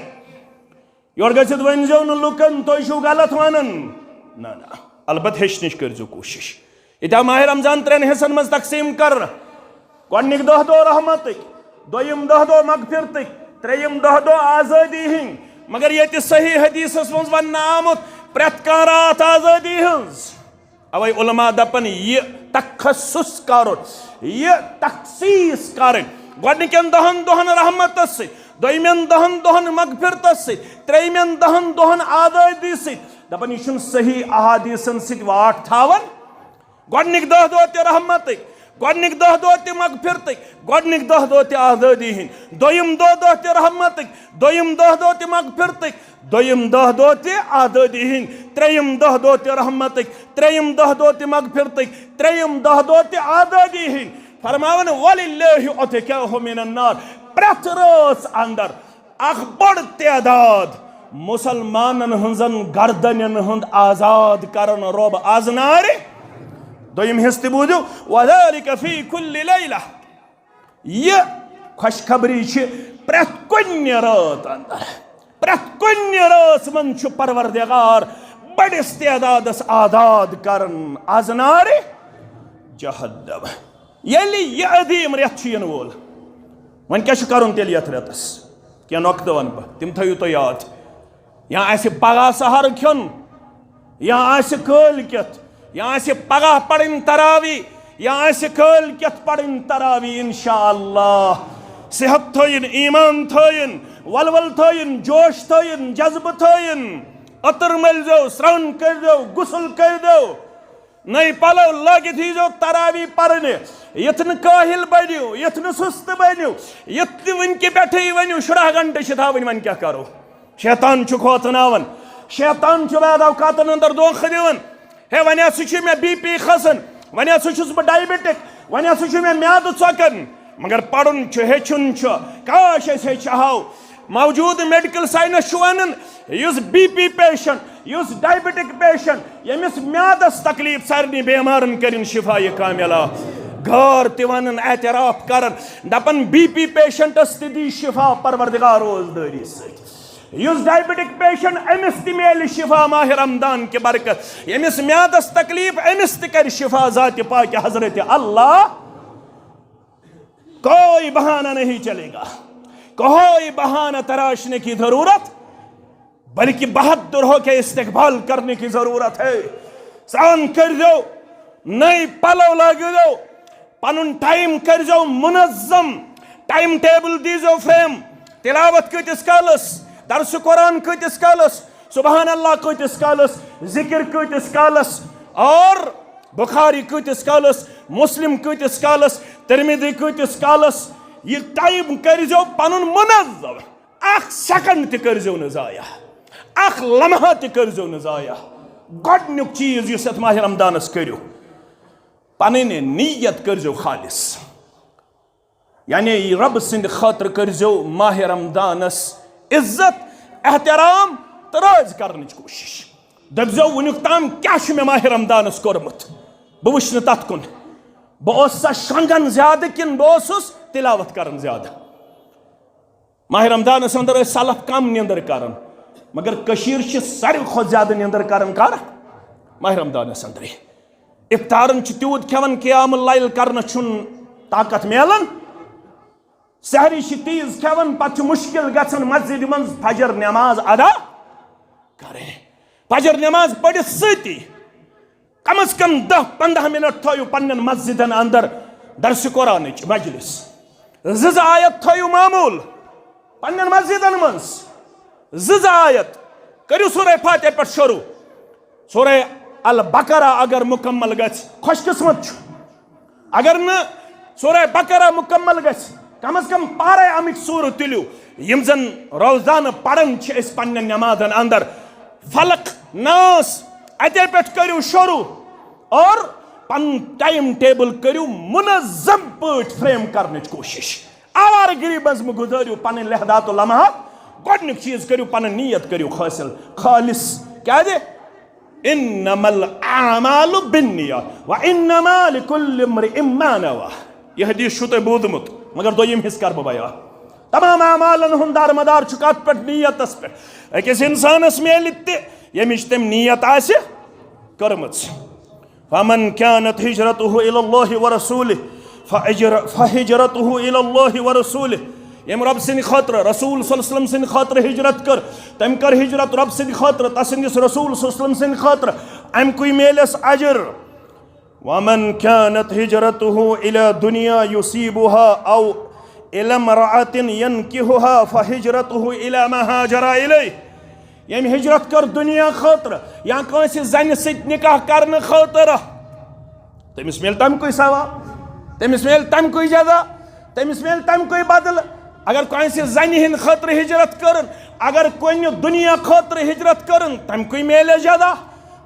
یورٕ گٔژھِتھ ؤنۍزیو نہٕ لُکن، "تُہۍ چھِو غلط ونان۔" نہ، نہ، البتہ ہیٚچھنٕچ کٔرزیو کوٗشش۔ ییٚتہِ آو ماہِ رمضان ترٛٮ۪ن حصن منٛز تقسیٖم کرنہٕ۔ گۄڈٕنِکۍ دَہ دۄہ رحمتٕکۍ، دوٚیِم دَہ دۄہ مغفرتٕکۍ، ترٛیٚیِم دَہ دۄہ آزٲدی ہٕنٛدۍ۔ مگر ییٚتہِ صحیح حدیثس منٛز وننہٕ آمُت، پرٛٮ۪تھ کانٛہہ راتھ آزٲدی ہٕنٛز۔ اوے علماء دپان، یہِ تخصص کرُن، یہِ تخصیص کرٕنۍ، گۄڈٕنِکٮ۪ن دَہن دۄہن رحمتس سۭتۍ، دوٚیمٮ۪ن دَہن دۄہن مغفرتس سۭتۍ، ترٛیٚیِمٮ۪ن دَہن دۄہن آزٲدی سۭتۍ۔ دپان، یہِ چھُنہٕ صحیح احادیثن سۭتۍ واٹھ تھاوان۔ گۄڈٕنِکۍ دَہ دۄہ تہِ رحمتٕکۍ، گۄڈٕنِکۍ دَہ دۄہ تہِ مغفرتٕکۍ، گۄڈٕنِکۍ دَہ دۄہ تہِ آزٲدی ہٕنٛدۍ، دوٚیِم دَہ دۄہ تہِ رحمتٕکۍ، دوٚیِم دَہ دۄہ تہِ مغفرتٕکۍ، دوٚیِم دَہ دۄہ تہِ آزٲدی ہٕنٛدۍ، ترٛیٚیِم دَہ دۄہ تہِ رحمتٕکۍ، ترٛیٚیِم دَہ دۄہ تہِ مغفرتٕکۍ، ترٛیٚیِم دَہ دۄہ تہِ آزٲدی ہٕنٛدۍ۔ فرماوان، "وللہ اتقاء من النار"، پرٛٮ۪تھ رٲژ اندر اکھ بٔڑ تعداد مسلمانن ہٕنٛزن گردنن ہُنٛد آزاد کرن رۄب از نارِ۔ دوٚیِم حصہٕ تہِ بوٗزِو، وذلک فی کل لیلہ۔ یہِ خۄشخبری چھِ پرٛٮ۪تھ کُنہِ رٲژ اندر، پرٛٮ۪تھ کُنہِ رٲژ منٛز چھُ پروردگار بٔڑِس تعدادس آزاد کران از نارِ جہنم۔ ییٚلہِ یہِ عظیٖم رٮ۪تھ چھُ یِنہٕ وول، وۄنۍ کیٛاہ چھُ کرُن تیٚلہِ یَتھ رٮ۪تَس؟ کینٛہہ نۄقطہٕ وَنہٕ بہٕ، تِم تھٲیِو تُہۍ یاد۔ یا آسہِ پگاہ سحر کھیوٚن، یا آسہِ کٲلۍ کٮ۪تھ، یا آسہِ پگاہ پَرٕنۍ تراوی، یا آسہِ کٲلۍ کٮ۪تھ پَرٕنۍ تراوی، انشاءاللہ۔ صحت تھٲیِن، ایمان تھٲیِن، ولول تھٲیِن، جوش تھٲیِن، جذبہٕ تھٲیِن۔ عطر مٔلۍزیو، سرٛان کٔرۍزیو، غسل کٔرۍزیو۔ نٔے پلو لٲگِتھ ییٖزیو تراوی پرنہِ۔ یِتھ نہٕ کٲہِل بٔنِو، یِتھ نہٕ سُستہٕ بٔنِو، یِتھ نہٕ وٕنہِ کہِ پٮ۪ٹھٕے ؤنِو، شُراہ گھنٹہٕ چھِ تھاوٕنۍ، وۄنۍ کیٛاہ کرو؟ شیطان چھُ کھوژناوان، شیطان چھُ بعض اوقاتن اندر دھوکہٕ دِوان۔ ہے، وۄنۍ ہسا چھُ مےٚ بی پی کھسان، وۄنۍ ہسا چھُس بہٕ ڈائبٹک، وۄنۍ ہسا چھُ مےٚ میادٕ ژۄکان۔ مگر پرُن چھُ، ہیٚچھُن چھُ۔ کاش أسۍ ہیٚچھِ ہاو۔ موجود میڈیکل سائنس چھُ ونان، یُس بی پی پیشنٹ، یُس ڈائبٹک پیشنٹ، ییٚمِس میادس تکلیف، سارنٕے بیمارن کٔرِن شفا یہ کاملہ۔ غار تہِ ونان، اعتراف کران، دپان بی پی پیشنٹس تہِ دی شفا پروردگار روزدٲری سۭتۍ۔ یُس ڈائبٹک پیشنٹ، أمِس تہِ میلہِ شفا ماہ رمضان کہِ برکت۔ ییٚمِس میادس تکلیف، أمِس تہِ کرِ شفا ذات پاک حضرت اللہ۔ کوئی بہانہ نہیں چلے گا، کوئی بہانہ تراشنے کی ضرورت، بلکہ بہادر ہو کے استقبال کرنے کی ضرورت ہے۔ سران کٔرۍزیو، نٔے پلو لٲگۍزیو، پنُن ٹائم کٔرۍزیو منظم، ٹائم ٹیبل دیٖزیو فریم، تلاوت کۭتِس کالس، درس قرآن کۭتِس کالس، سبحان اللہ کۭتِس کالس، ذکر کۭتِس کالس، اور بخاری کۭتِس کالس، مسلم کۭتِس کالس، ترمذی کۭتِس کالس۔ یہِ ٹائم کٔرۍزیو پنُن منظم۔ اکھ سیکنڈ تہِ کٔرۍزیو نہٕ ضایع، اکھ لمحہ تہِ کٔرۍزیو نہٕ ضایع۔ گۄڈٕنیُک چیٖز یُس یتھ ماہ رمضانس کٔرِو، پنٕنۍ نیت کٔرۍزیو خالص۔ یعنی رب سٕنٛدِ خٲطرٕ کٔرۍزیو ماہ رمضانس عزت، احترام تہٕ رٲضۍ کرنٕچ کوٗشش۔ دٔپۍزیو، وٕنیُک تام کیٛاہ چھُ مےٚ ماہ رمضانس کوٚرمُت؟ بہٕ وٕچھٕ نہٕ تتھ کُن۔ بہٕ اوسا شۄنٛگان زیادٕ کِنہٕ بہٕ اوسُس تلاوت کران زیادٕ؟ ماہ رمضانس اندر ٲسۍ سلف کم نیندر کران، مگر کٔشیٖر چھِ ساروی کھۄتہٕ زیادٕ نیندر کران کر؟ ماہ رمضانس اندرے۔ افطارن چھِ تیوٗت کھٮ۪وان، قیام اللیل کرنس چھُنہٕ طاقت میلان۔ سحری چھِ تیز کھٮ۪وان، پتہٕ چھُ مشکل گژھان مسجدِ منٛز فجر نماز ادا کرٕنۍ۔ فجر نماز پٔرِتھ سۭتی کم از کم دَہ پنٛداہ منٹ تھٲیِو پننٮ۪ن مسجدن اندر درس قرآنٕچ مجلس۔ زٕ زٕ آیت تھٲیِو معمول پننٮ۪ن مسجدن منٛز۔ زٕ زٕ آیت۔ کٔرِو سورہ فاتحہ پٮ۪ٹھ شروع۔ سورہ البقرہ اگر مکمل گژھِ، خوش قسمت چھُ۔ اگر نہٕ سورہ بقرہ مکمل گژھِ، کم از کم پارے اَمِکۍ سورہ تُلِو، یِم زن روزانہٕ پران چھِ أسۍ پننٮ۪ن نمازن اندر۔ فلق، ناس، اتے پٮ۪ٹھ کٔرِو شروع اور پنُن ٹائم ٹیبل کٔرِو منظم پٲٹھۍ فریم کرنٕچ کوٗشش۔ آوارٕ گری منٛز مہٕ گُزٲرِو پنٕنۍ لحظات و لمحات۔ گۄڈٕنیُک چیٖز کٔرِو، پنٕنۍ نیت کٔرِو حٲصِل خالص۔ کیازِ؟ انما الاعمال بالنیات و انما لکل امرئ ما نوی۔ یہِ حدیث چھُو تۄہہِ بوٗزمُت، مگر دوٚیِم حصہٕ کرٕ بہٕ بیان۔ تمام اعمالن ہُنٛد دارمدار چھُ کتھ پٮ۪ٹھ؟ نیتس پٮ۪ٹھ۔ أکِس انسانس میلہِ تہِ، ییٚمِچ تٔمۍ نیت آسہِ کٔرمٕژ۔ فمن كانت هجرته إلى الله ورسوله فأجر-، فهجرته إلى الله ورسوله۔ ییٚمۍ رب سٕنٛدِ خٲطرٕ، رسول صلی اللہ علیہ وسلم سٕنٛدِ خٲطرٕ ہجرت کٔر، تٔمۍ کٔر ہجرت رب سٕنٛدِ خٲطرٕ، تسٕنٛدِس رسول صلی اللہ علیہ وسلم سٕنٛدِ خٲطرٕ، اَمہِ کُے میلٮ۪س اجر۔ ومن كانت هجرته إلى دنيا يصيبها أو إلى امرأة ينكحها فهجرته إلى ما هاجر إليه۔ ییٚمۍ ہجرت کٔر دُنیا خٲطرٕ یا کٲنٛسہِ زنہِ سۭتۍ نکاح کرنہٕ خٲطرٕ، تٔمِس میلہِ تَمہِ کُے ثواب، تٔمِس میلہِ تَمہِ کُے جزا، تٔمِس میلہِ تَمہِ کُے بدلہٕ۔ اگر کٲنٛسہِ زنہِ ہٕنٛدِ خٲطرٕ ہجرت کٔرٕن، اگر کُنہِ دُنیا خٲطرٕ ہجرت کٔرٕن، تَمہِ کُے میلٮ۪س جزا،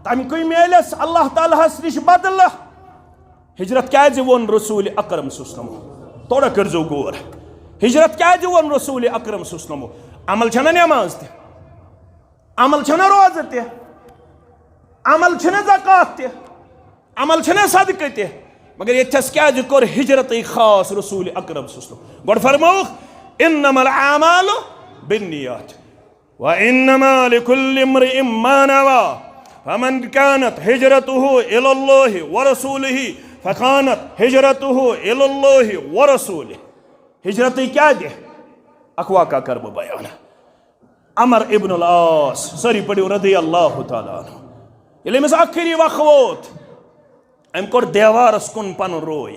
تَمہِ کُے میلٮ۪س اللہ تعالیٰ ہَس نِش بدلہٕ۔ ہجرت کیازِ ووٚن رسول اکرم صلی اللہ علیہ وسلمو؟ تھوڑا کٔرزیو غور۔ ہجرت کیازِ ووٚن رسول اکرم صلی اللہ علیہ وسلمو؟ عمل چھنا نماز تہِ، عمل چھنا روزٕ تہِ، عمل چھنا زکوٰۃ تہِ، عمل چھُنہ صدقہٕ تہِ، مگر ییٚتہِ چھَس کیٛازِ کوٚر ہجرتٕے خاص رسول اکرم صلی اللہ علیہ وسلم؟ گۄڈٕ فرمووُکھ، "انما الاعمال بالنیات، وانما لکل امرئ ما نوی، فمن کانت ہجرتہ الی اللہ ورسولہ، فکانت ہجرتہ الی اللہ ورسولہ۔" ہجرتٕے کیٛاہ دِ؟ اکھ واقعہ کر بہٕ بیان۔ عمر ابن العاص، سٲری پٔرِو رضی اللہ تعالیٰ عنہ۔ ییٚلہِ أمِس ٲخری وق ووت، أمۍ کوٚر دیوارس کُن پنُن روے۔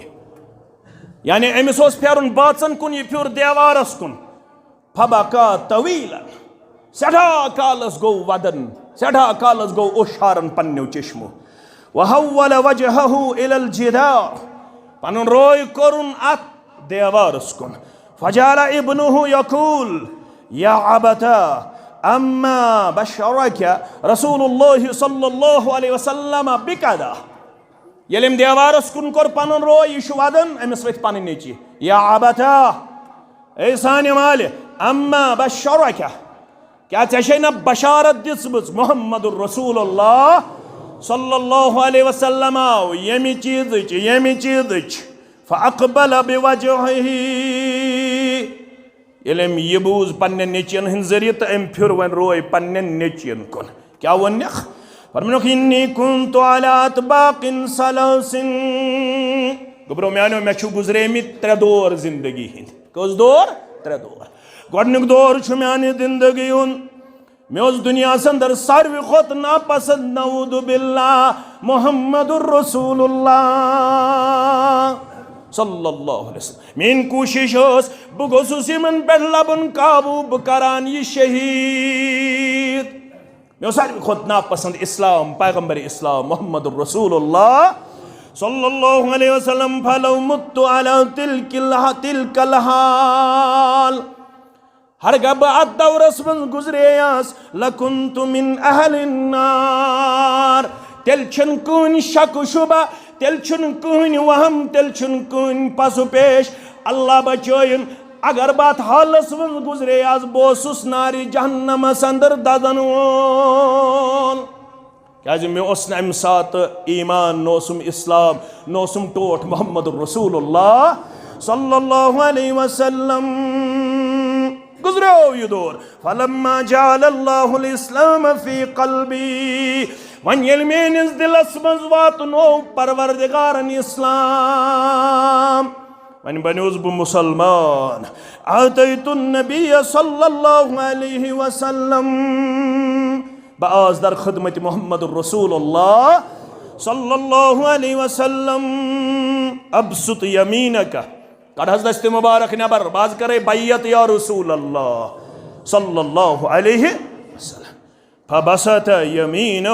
یعنی أمِس اوس پھیرُن بٲژن کُن، یہِ پھیوٗر دیوارس کُن۔ فبکا طویلا، سٮ۪ٹھاہ کالس گوٚو ودن، سٮ۪ٹھاہ کالس گوٚو اوٚش ہارن پننیو چشمو۔ وحول وجهه الى الجدار، پنُن روے کوٚرُن اتھ دیوارس کُن۔ فجعل ابنه يقول، یا ابتا، اما بشرك رسول الله صلى الله عليه وسلم بكذا۔ ییٚلہِ أمۍ دیوارس کُن کوٚر پنُن روے، یہِ چھُ ودان، أمِس ؤتھۍ پنٕنۍ نیٚچی۔ یا ابتا، اے سانہِ مالہِ، اما بشرك، کیٛاہ ژےٚ چھے نہ بشارت دِژمٕژ محمد رسول اللہ صلی اللہ علیہ وسلم آو ییٚمہِ چیٖزٕچ، ییٚمہِ چیٖزٕچ؟ فاقبل بوجهه، ییٚلہِ أمۍ یہِ بوٗز پننٮ۪ن نیٚچوٮ۪ن ہٕنٛدِ ذٔریعہٕ تہٕ أمۍ پھِر وۄنۍ روے پننٮ۪ن نیٚچوٮ۪ن کُن۔ کیٛاہ ووٚننکھ؟ فرموونکھ، انی کنت على اطباق ثلاث۔ گوٚبرو میانیو، مےٚ چھُ گُزریمٕتۍ ترٛےٚ دور زندگی ہٕنٛدۍ۔ کٔژ دور؟ ترٛےٚ دور۔ گۄڈٕنیُک دور چھُ میانہِ زندگی ہُنٛد، مےٚ اوس دُنیاہس اندر ساروی کھۄتہٕ ناپسند، نعوذ باللہ، محمد رسول اللہ صلی اللہ علیہ وسلم۔ میٲنۍ کوٗشش ٲس، بہٕ گوٚژھُس یِمن پٮ۪ٹھ لبُن قابو، بہٕ کران یہِ شہیٖد۔ مےٚ اوس ساروی کھۄتہٕ ناپسند اسلام، پیغمبر اسلام محمد رسول اللہ صلی اللہ علیہ وسلم۔ فلو مت على تلك الح-، تلك الحال، ہرگاہ بہٕ اتھ دورس منٛز گُزرییس، لکنت من اہل النار، تیٚلہِ چھُنہٕ کٕہٕنۍ شک و شبہ، تیٚلہِ چھُنہٕ کٕہٕنۍ وہم، تیٚلہِ چھُنہٕ کٕہٕنۍ پس و پیش۔ اللہ بچٲیِن، اگر بہٕ اتھ حالس منٛز گُزرییس، بہٕ اوسُس نارِ جہنمس اندر دزن وول۔ کیازِ مےٚ اوس نہٕ امہِ ساتہٕ ایمان، نہ اوسُم اسلام، نہ اوسُم ٹوٹھ محمد رسول اللہ صلی اللہ علیہ وسلم۔ گُزریو یہِ دور۔ فلما جعل اللہ الاسلام فی قلبی، وۄنۍ ییٚلہِ میٲنِس دِلس منٛز واتنوو پروردگارن اسلام، وۄنۍ بنیوس بہٕ مسلمان۔ اعطیت النبی صلی اللہ علیہ وسلم، بہٕ آس در خدمت محمد رسول اللہ صلی اللہ علیہ وسلم۔ ابسط یمینک، کڑ حظ دست مبارک نٮ۪بر، بہٕ حظ کرے بیعت یا رسول اللہ صلی اللہ علیہ وسلم۔ فبسط یمینہ،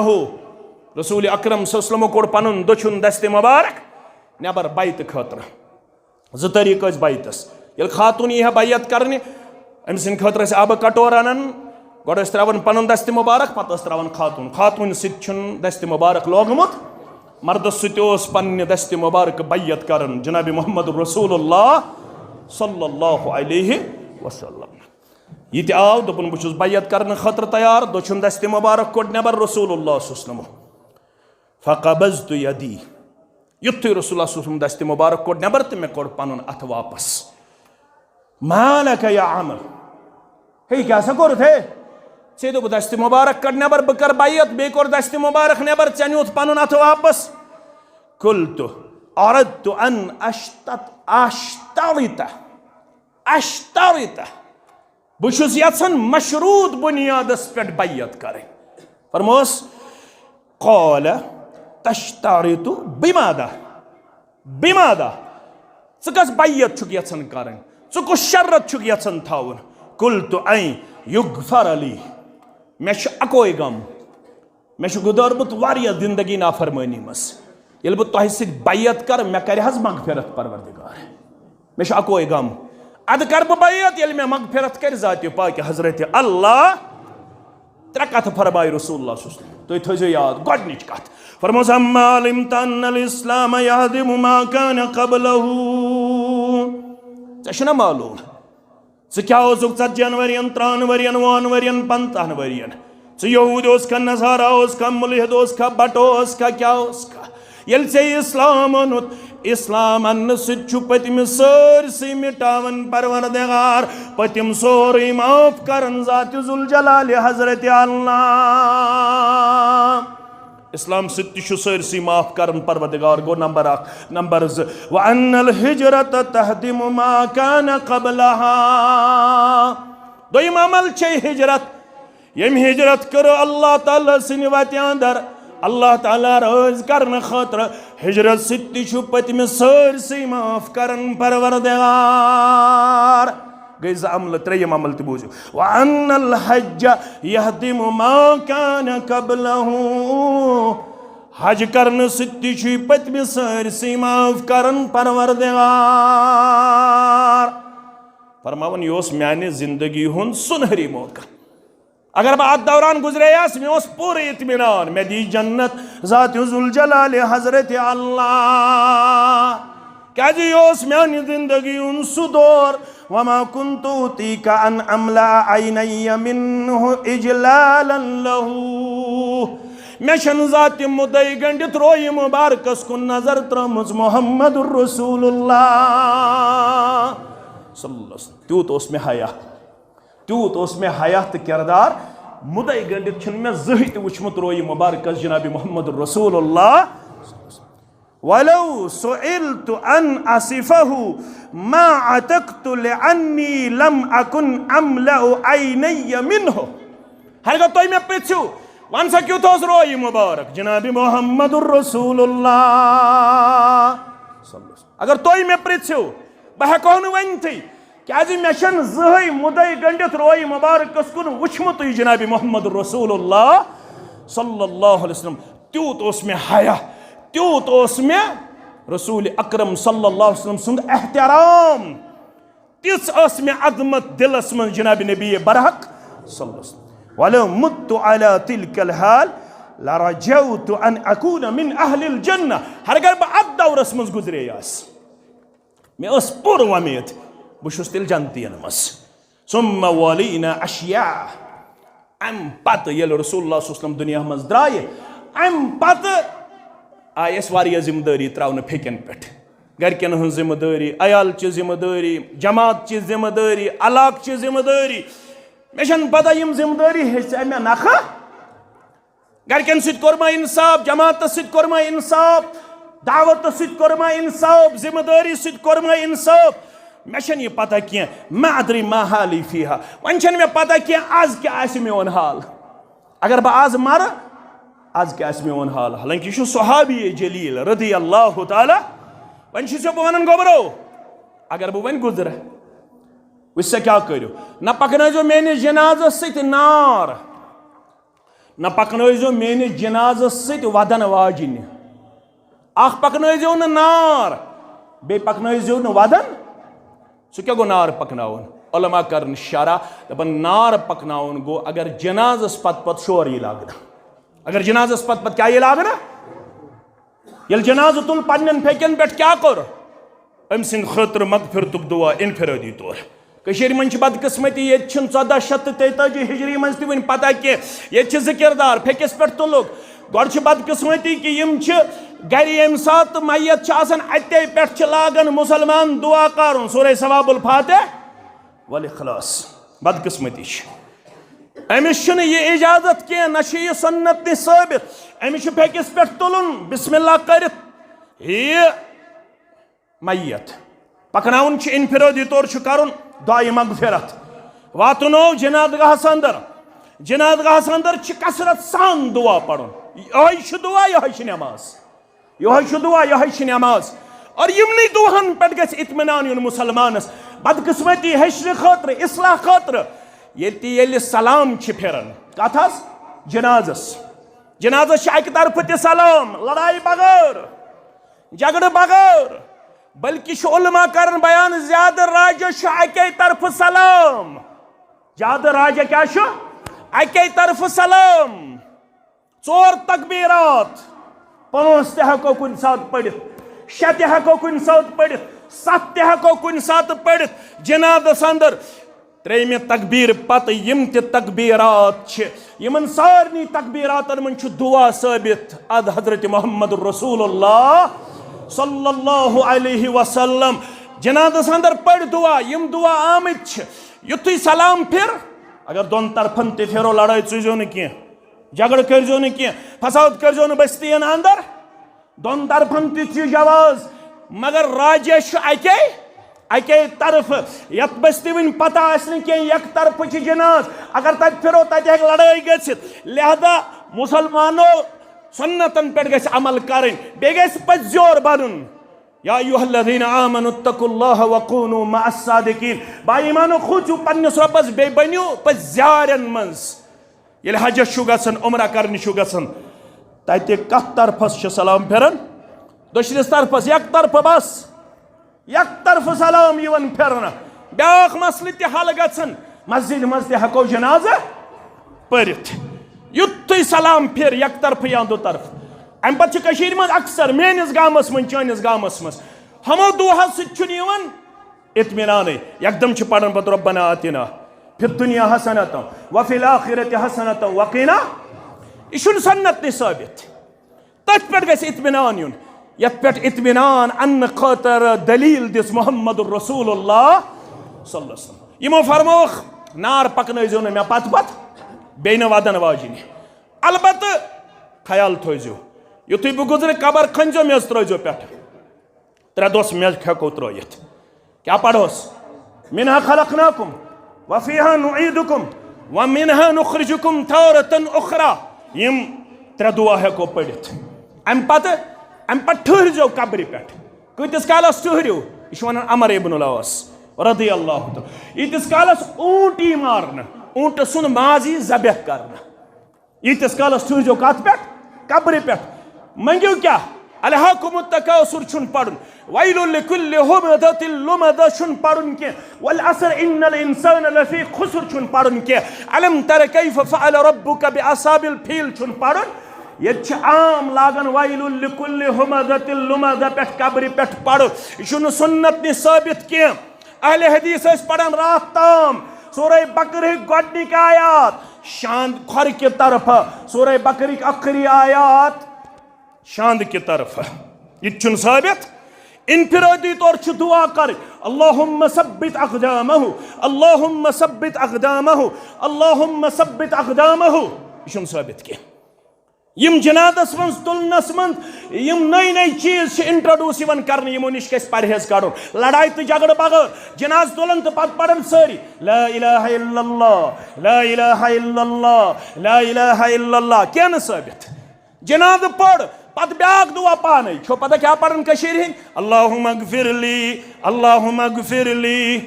رسول اکرم صلی اللہ علیہ وسلم کوٚڑ پنُن دٔچھُن دست مبارک نٮ۪بر بیعتہٕ خٲطرٕ۔ زٕ طریٖقہٕ ٲسۍ بیعتس۔ ییٚلہِ خاتوٗن یی ہا بیعت کرنہِ، أمۍ سٕنٛدِ خٲطرٕ ٲسۍ آبہٕ کٹور انان، گۄڈٕ ٲسۍ ترٛاوان پنُن دستِ مبارک، پتہٕ ٲس ترٛاوان خاتوٗن۔ خاتوٗنہِ سۭتۍ چھُنہٕ دستِ مبارک لوگمُت، مردس سۭتۍ اوس پننہِ دستِ مبارک بیعت کران جناب محمد رسول اللہ صلی اللہ علیہ وسلم۔ یہِ تہِ آو، دوٚپُن، "بہٕ چھُس بیعت کرنہٕ خٲطرٕ تیار"، دٔچھُن دستِ مبارک کوٚڑ نٮ۪بر رسول اللہ صلی اللہ علیہ وسلم۔ فقبضت یدی، یُتھُے رسول اللہ صلی اللہ علیہ وسلم دستِ مبارک کوٚڑ نٮ۪بر تہٕ مےٚ کوٚڑ پنُن اتھٕ واپس۔ ما لک یا عمر، ہے، کیٛاہ سا کوٚرُتھ ہے؟ ژےٚ دوٚپ دستِ مبارک کڑ نٮ۪بر، بہٕ کرٕ بیعت، بیٚیہِ کوٚر دستِ مبارک نٮ۪بر، ژےٚ نیوٗتھ پنُن اتھٕ واپس۔ قلت اردت ان اشتت-، اشترط، اشترط، بہٕ چھُس یژھان مشروط بنیادس پٮ۪ٹھ بیعت کرٕنۍ۔ فرموس، قال تشترط بماذا؟ بماذا؟ ژٕ کس بیعت چھُکھ یژھان کرٕنۍ؟ ژٕ کُس شرط چھُکھ یژھان تھاوُن؟ قلت ان یغفر لی، مےٚ چھُ اکوے غم، مےٚ چھُ گُزٲرمُت واریاہ زندگی نافرمٲنی منٛز۔ ییٚلہِ بہٕ تۄہہِ سۭتۍ بیعت کرٕ، مےٚ کرِ حظ مغفرت پروردگار؟ مےٚ چھُ اکوے غم، ادٕ کرٕ بہٕ بیعت، ییٚلہِ مےٚ مغفرت کرِ ذاتِ پاکہِ حضرت اللہ۔ ترٛےٚ کتھٕ فرمایہِ رسول اللہ صلی اللہ علیہ وسلم، تُہۍ تھٲیزیو یاد۔ گۄڈٕنِچ کتھ فرمٲوس، اما علمت ان الاسلام یہدم ما کان قبلہ۔ ژےٚ چھُنا معلوم؟ ژٕ کیٛاہ اوسُکھ ژتجی ہن ؤرین، ترٕٛہن ؤرین، وُہن ؤرین، پنٛژاہن ؤرین؟ ژٕ یہوٗدۍ اوسکھا، نصارا اوسکھا، مُلحد اوسکھا، بٹو اوسکھا، کیٛاہ اوسکھا؟ ییٚلہِ ژےٚ اسلام اوٚنُتھ، اسلام اننہٕ سۭتۍ چھُ پٔتمہِ سٲرسٕے مٹاوان پروردگار، پٔتِم سورُے معاف کران ذات ذوالجلال حضرت اللہ۔ اسلام سۭتۍ تہِ چھُ سٲرسٕے معاف کران پروردگار، گوٚو نمبر اکھ۔ نمبر زٕ، وَأَنَّ الْهِجْرَةَ تَهْدِمُ مَا كَانَ قَبْلَهَا۔ دوٚیِم عمل چھے ہجرت۔ ییٚمۍ ہجرت کٔر اللہ تعالیٰ سٕنٛدِ وتہِ اندر، اللہ تعالیٰ رٲضۍ کرنہٕ خٲطرٕ، ہجرت سۭتۍ تہِ چھُ پٔتمہِ سٲرسٕے معاف کران پروردگار۔ گٔے زٕ عملہٕ، ترٛیٚیِم عمل تہِ بوٗزِو۔ وَأَنَّ الْحَجَّ يَهْدِمُ مَا كَانَ قَبْلَهُ۔ حج کرنہٕ سۭتۍ تہِ چھُ پٔتمہِ سٲرسٕے معاف کران پروردگار۔ فرماوان، یہِ اوس میانہِ زندگی ہُنٛد سُنہری موقع۔ اگر بہٕ اتھ دوران گزرییس، مےٚ اوس پوٗرٕ اطمینان، مےٚ دی جنت ذات ذوالجلال حضرت اللہ۔ کیازِ یہِ اوس میانہِ زندگی ہُنٛد سُہ دور، وما كنت أوتيك أن أملأ عيني منه إجلالا له۔ مےٚ چھَنہٕ ذاتِ مُدعی گٔنڈِتھ رویہِ مُبارکس کُن نظر ترٲومٕژ محمد رسول اللہ صلی اللہ علیہ وسلم۔ تیوٗت اوس مےٚ حیا۔ تیوٗت اوس مےٚ حیا تہٕ کردار، مُدعی گٔنڈِتھ چھُنہٕ مےٚ زٕہٕے تہِ وٕچھمُت رویہِ مُبارکس جناب محمد رسول اللہ۔ ولو سئلت أن أصفه ما عتقت لأني لم أكن أملأ عيني منه۔ ہرگاہ تُہۍ مےٚ پرٛژھِو، وَن سا کیُتھ اوس رویہِ مُبارک جناب محمد رسول اللہ۔ اگر تُہۍ مےٚ پرٛژھِو، بہٕ ہٮ۪کہو نہٕ ؤنتھٕے، کیازِ مےٚ چھَنہٕ زٕہٕے مُدعی گٔنڈِتھ رویہِ مُبارکس کُن وٕچھمُتُے جناب محمد رسول اللہ صلی اللہ علیہ وسلم۔ تیوٗت اوس مےٚ حیا، تیوٗت اوس مےٚ رسول اکرم صلی اللہ علیہ وسلم سُنٛد احترام، تِژھ ٲس مےٚ عظمت دِلس منٛز جناب نبی برحق صلی اللہ علیہ وسلم۔ ولو مت على تلك الحال لرجوت أن أكون من أهل الجنة۔ ہرگر بہٕ اتھ دورس منٛز گُزرییس، مےٚ ٲس پوٗرٕ وۄمید بہٕ چھُس تیٚلہِ جنتین منٛز۔ ثم ولينا أشياعا۔ امہِ پتہٕ ییٚلہِ رسول اللہ صلی اللہ علیہ وسلم دُنیا منٛز درٛایہِ، امہِ پتہٕ آیہِ اَسہِ واریاہ ذمہٕ دٲری ترٛاونہٕ پھیٚکٮ۪ن پٮ۪ٹھ۔ گرِکٮ۪ن ہٕنٛز ذمہٕ دٲری، عیالچہِ ذمہٕ دٲری، جماعتچہِ ذمہٕ دٲری، علاقچہِ ذمہٕ دٲری۔ مےٚ چھَنہٕ پتہ یِم ذمہٕ دٲری ہیٚژٕ مےٚ نکھٕ۔ گرِکٮ۪ن سۭتۍ کوٚر مےٚ انصاف، جماعتس سۭتۍ کوٚر مےٚ انصاف، دعوتس سۭتۍ کوٚر مےٚ انصاف، ذمہٕ دٲری سۭتۍ کوٚر مےٚ انصاف۔ مےٚ چھَنہٕ یہِ پتہ کینٛہہ، ما ادري ما حالي فيها۔ وۄنۍ چھَنہٕ مےٚ پتہ کینٛہہ، از کیٛاہ آسہِ میون حال۔ اگر بہٕ از مرٕ، از کیٛاہ آسہِ میون حال؟ حالانکہ یہِ چھُ صحابی جلیل رضی اللہ تعالیٰ۔ وۄنۍ چھُس بہٕ ونان گوٚبرو، اگر بہٕ وۄنۍ گُزرٕ، وٕچھ سا کیٛاہ کٔرِو، نہ پکنٲیزیو میٲنِس جنازس سۭتۍ نار، نہ پکنٲیزیو میٲنِس جنازس سۭتۍ ودن واجنہِ۔ اکھ پکنٲیزیو نہٕ نار، بیٚیہِ پکنٲیزیو نہٕ ودن۔ سُہ کیٛاہ گوٚو نار پکناوُن؟ علماء کرن شرح، دپان نار پکناوُن گوٚو اگر جنازس پتہٕ پتہٕ شور یی لاگنہٕ۔ اگر جنازس پتہٕ پتہٕ کیٛاہ یی لاگنہٕ؟ ییٚلہِ جنازٕ تُل، پننٮ۪ن پھیٚکٮ۪ن پٮ۪ٹھ کیٛاہ کوٚر؟ أمۍ سٕنٛدِ خٲطرٕ مغفرتُک دُعا انفرٲدی طور۔ کٔشیٖرِ منٛز چھِ بدقٕسمتی، ییٚتہِ چھِنہٕ ژۄداہ شیٚتھ تہٕ تیتٲجی ہجری منٛز تہِ وٕنہِ پتہ کینٛہہ۔ ییٚتہِ چھِ ذِکِردار، پھیٚکِس پٮ۪ٹھ تُلُکھ۔ گۄڈٕ چھِ بدقٕسمتی کہِ یِم چھِ گرِ، ییٚمہِ ساتہٕ میت چھِ آسان، اَتے پٮ۪ٹھ چھِ لاگان مُسلمان دُعا کَرُن، سورہ ثواب الفاتح والاخلاص۔ بدقٕسمتی چھِ۔ أمِس چھُنہٕ یہِ اجازت کینٛہہ، نہ چھُ یہِ سنت نِش ثٲبت۔ أمِس چھُ پھیٚکِس پٮ۪ٹھ تُلُن، بسم اللہ کٔرِتھ۔ یہِ میت پکناوُن چھُ انفرٲدی طور چھُ کرُن دعایہِ مغفرت۔ واتنو جنازگاہس اندر، جنازگاہس اندر چھِ کثرت سان دعا پرُن۔ یہوے چھُ دعا، یہوے چھِ نماز۔ یہوے چھُ دعا، یہوے چھِ نماز۔ اور یِمنٕے دعاہن پٮ۪ٹھ گژھِ اطمینان یُن مسلمانس۔ بدقسمتی ہیٚچھنہٕ خٲطرٕ، اصلاح خٲطرٕ، ییٚلہِ تہِ ییٚلہِ سلام چھِ پھِران، کتھ حظ؟ جنازس۔ جنازس چھِ اکہِ طرفہٕ تہِ سلام، لڑایہِ بغٲر، جھگڑٕ بغٲر، بلکہِ چھُ علماء کران بیان، زیادٕ راجہ چھُ اکے طرفہٕ سلام۔ زیادٕ راجہ کیٛاہ چھُ؟ اکے طرفہٕ سلام۔ ژور تکبیرات، پانٛژھ تہِ ہٮ۪کو کُنہِ ساتہٕ پٔرِتھ، شےٚ تہِ ہٮ۪کو کُنہِ ساتہٕ پٔرِتھ، ستھ تہِ ہٮ۪کو کُنہِ ساتہٕ پٔرِتھ۔ جنازس اندر ترٛیٚیِمہِ تکبیٖر پتہٕ یِم تہِ تکبیٖرات چھِ، یِمن سارنٕے تکبیٖراتن منٛز چھُ دُعا ثٲبت۔ اد حضرت محمد رسول اللہ صلی اللہ علیہ وسلم جنازس اندر پٔرۍ دُعا۔ یِم دُعا آمٕتۍ چھِ، یُتھُے سلام پھِر، اگر دۄن طرفن تہِ پھِرو، لڑٲے ژُزیو نہٕ کینٛہہ، جھگڑٕ کٔرۍزیو نہٕ کینٛہہ، فساد کٔرۍزیو نہٕ بستی ین اندر۔ دۄن طرفن تہِ چھُ جواز، مگر راجح چھُ اکے، اکے طرفہٕ۔ یتھ بستی وٕنۍ پتہ آسہِ نہٕ کینٛہہ، یک طرفہٕ چھِ جناز، اگر تتہِ پھرو، تتہِ ہیٚکہِ لڑٲے گٔژھِتھ۔ لہذا مسلمانو، سنتن پٮ۪ٹھ گژھِ عمل کرٕنۍ، بیٚیہِ گژھِ پٔزۍ یور بنُن۔ یا ایھا الذین آمنوا اتقوا اللہ وکونوا مع الصادقین۔ با ایمانو، کھوژِو پننِس رۄبس، بیٚیہِ بٔنِو پٔزۍ یارن منٛز۔ ییٚلہِ حجس چھُ گژھان، عمرہ کرنہِ چھُ گژھان، تتہِ کتھ طرفس چھِ سلام پھران؟ دٔچھنِس طرفس، یک طرفہٕ بس، یک طرفہٕ سلام یِوان پھرنہٕ۔ بیاکھ مسلہٕ تہِ حل گژھان، مسجد منٛز تہِ ہٮ۪کو جنازٕ پٔرِتھ۔ یُتھُے سلام پھِر یک طرفہٕ یا دُ طرفہٕ۔ امہِ پتہٕ چھِ کٔشیٖرِ منٛز اکثر، میٲنِس گامس منٛز، چٲنِس گامس منٛز، ہمو دُعاہو سۭتۍ چھُنہٕ یِوان اطمینانٕے۔ یکدم چھِ پران پتہٕ ربنا آتنا فی الدنیا حسنة وفی الآخرة حسنة وقنا۔ یہِ چھُنہٕ سنت نٕے ثٲبت۔ تٔتھۍ پٮ۪ٹھ گژھِ اطمینان یُن، یتھ پٮ۪ٹھ اطمینان اننہٕ خٲطرٕ دلیل دِژ محمد رسول اللہ صلی اللہ علیہ وسلم۔ یِمو فرمووُکھ، نار پکنٲوزیو نہٕ مےٚ پتہٕ پتہٕ، بیٚیہِ نہٕ ودن واجنہِ۔ البتہٕ خیال تھٲوزیو، یُتھُے بہٕ گُزرٕ، قبر کھٔنزیو، میٚژ ترٲوزیو پٮ۪ٹھٕ۔ ترٛےٚ دۄہ میٚژ ہٮ۪کو ترٲوِتھ۔ کیٛاہ پرہوس؟ منها خلقناکم وفیها نعیدکم ومنها نخرجکم تارة اخری۔ یِم ترٛےٚ دُعا ہٮ۪کو پٔرِتھ۔ امہِ پتہٕ، امہِ پتہٕ ٹھٔہرزیو قبرِ پٮ۪ٹھ۔ کۭتِس کالس ٹھٔہرِو؟ یہِ چھُ ونان عمر ابن العاص رضی اللہ تعالیٰ۔ ییٖتِس کالس اوٗنٹ یی مارنہٕ، اوٗنٹہٕ سُنٛد ماز یی ذبح کرنہٕ۔ ییٖتِس کالس ٹھٔہرزیو کتھ پٮ۪ٹھ؟ قبرِ پٮ۪ٹھ۔ منٛگِو کیٛاہ؟ الہاکم التکاثر چھُن پرُن، ویل لکل ہمزۃ لمزہ چھُن پرُن کینٛہہ، والعصر ان الانسان لفی خسر چھُن پرُن کینٛہہ، الم تر کیف فعل ربک باصحاب الفیل چھُن پرُن۔ ییٚتہِ چھِ عام لاگان ویل لکل ہمزۃ لمزہ پٮ۪ٹھ قبرِ پٮ۪ٹھ پرُن۔ یہِ چھُنہٕ سنت نِش ثٲبت کینٛہہ۔ اہل حدیث ٲسۍ پران راتھ تام سورہ بقرہٕکۍ گۄڈنِکۍ آیات شاند کھۄرٕ کہِ طرفہٕ، سورہ بقرہٕکۍ ٲخری آیات شاند کہِ طرفہٕ۔ یہِ تہِ چھُنہٕ ثٲبت۔ انفرادی طور چھِ دعا کرٕنۍ، اللہم ثبت اقدامہ، اللہم ثبت اقدامہ، اللہم ثبت اقدامہ۔ یہِ چھُنہٕ ثٲبت کینٛہہ۔ یِم جنازس منٛز تُلنس منٛز یِم نٔے نٔے چیٖز چھِ introduce یِوان کرنہٕ، یِمو نِش گژھِ پرہیز کرُن۔ لڑایہِ تہٕ جھگڑٕ بغٲر جنازٕ تُلان تہٕ پتہٕ پران سٲری، لا الہ الا اللہ، لا الہ الا اللہ، لا الہ الا اللہ، کینٛہہ نہٕ ثٲبت۔ جنازٕ پٔر، پتہٕ بیاکھ دُعا پانے۔ چھو پتہ کیٛاہ پران کٔشیٖرِ ہٕنٛدۍ؟ اللہم اغفر لی، اللہم اغفر لی۔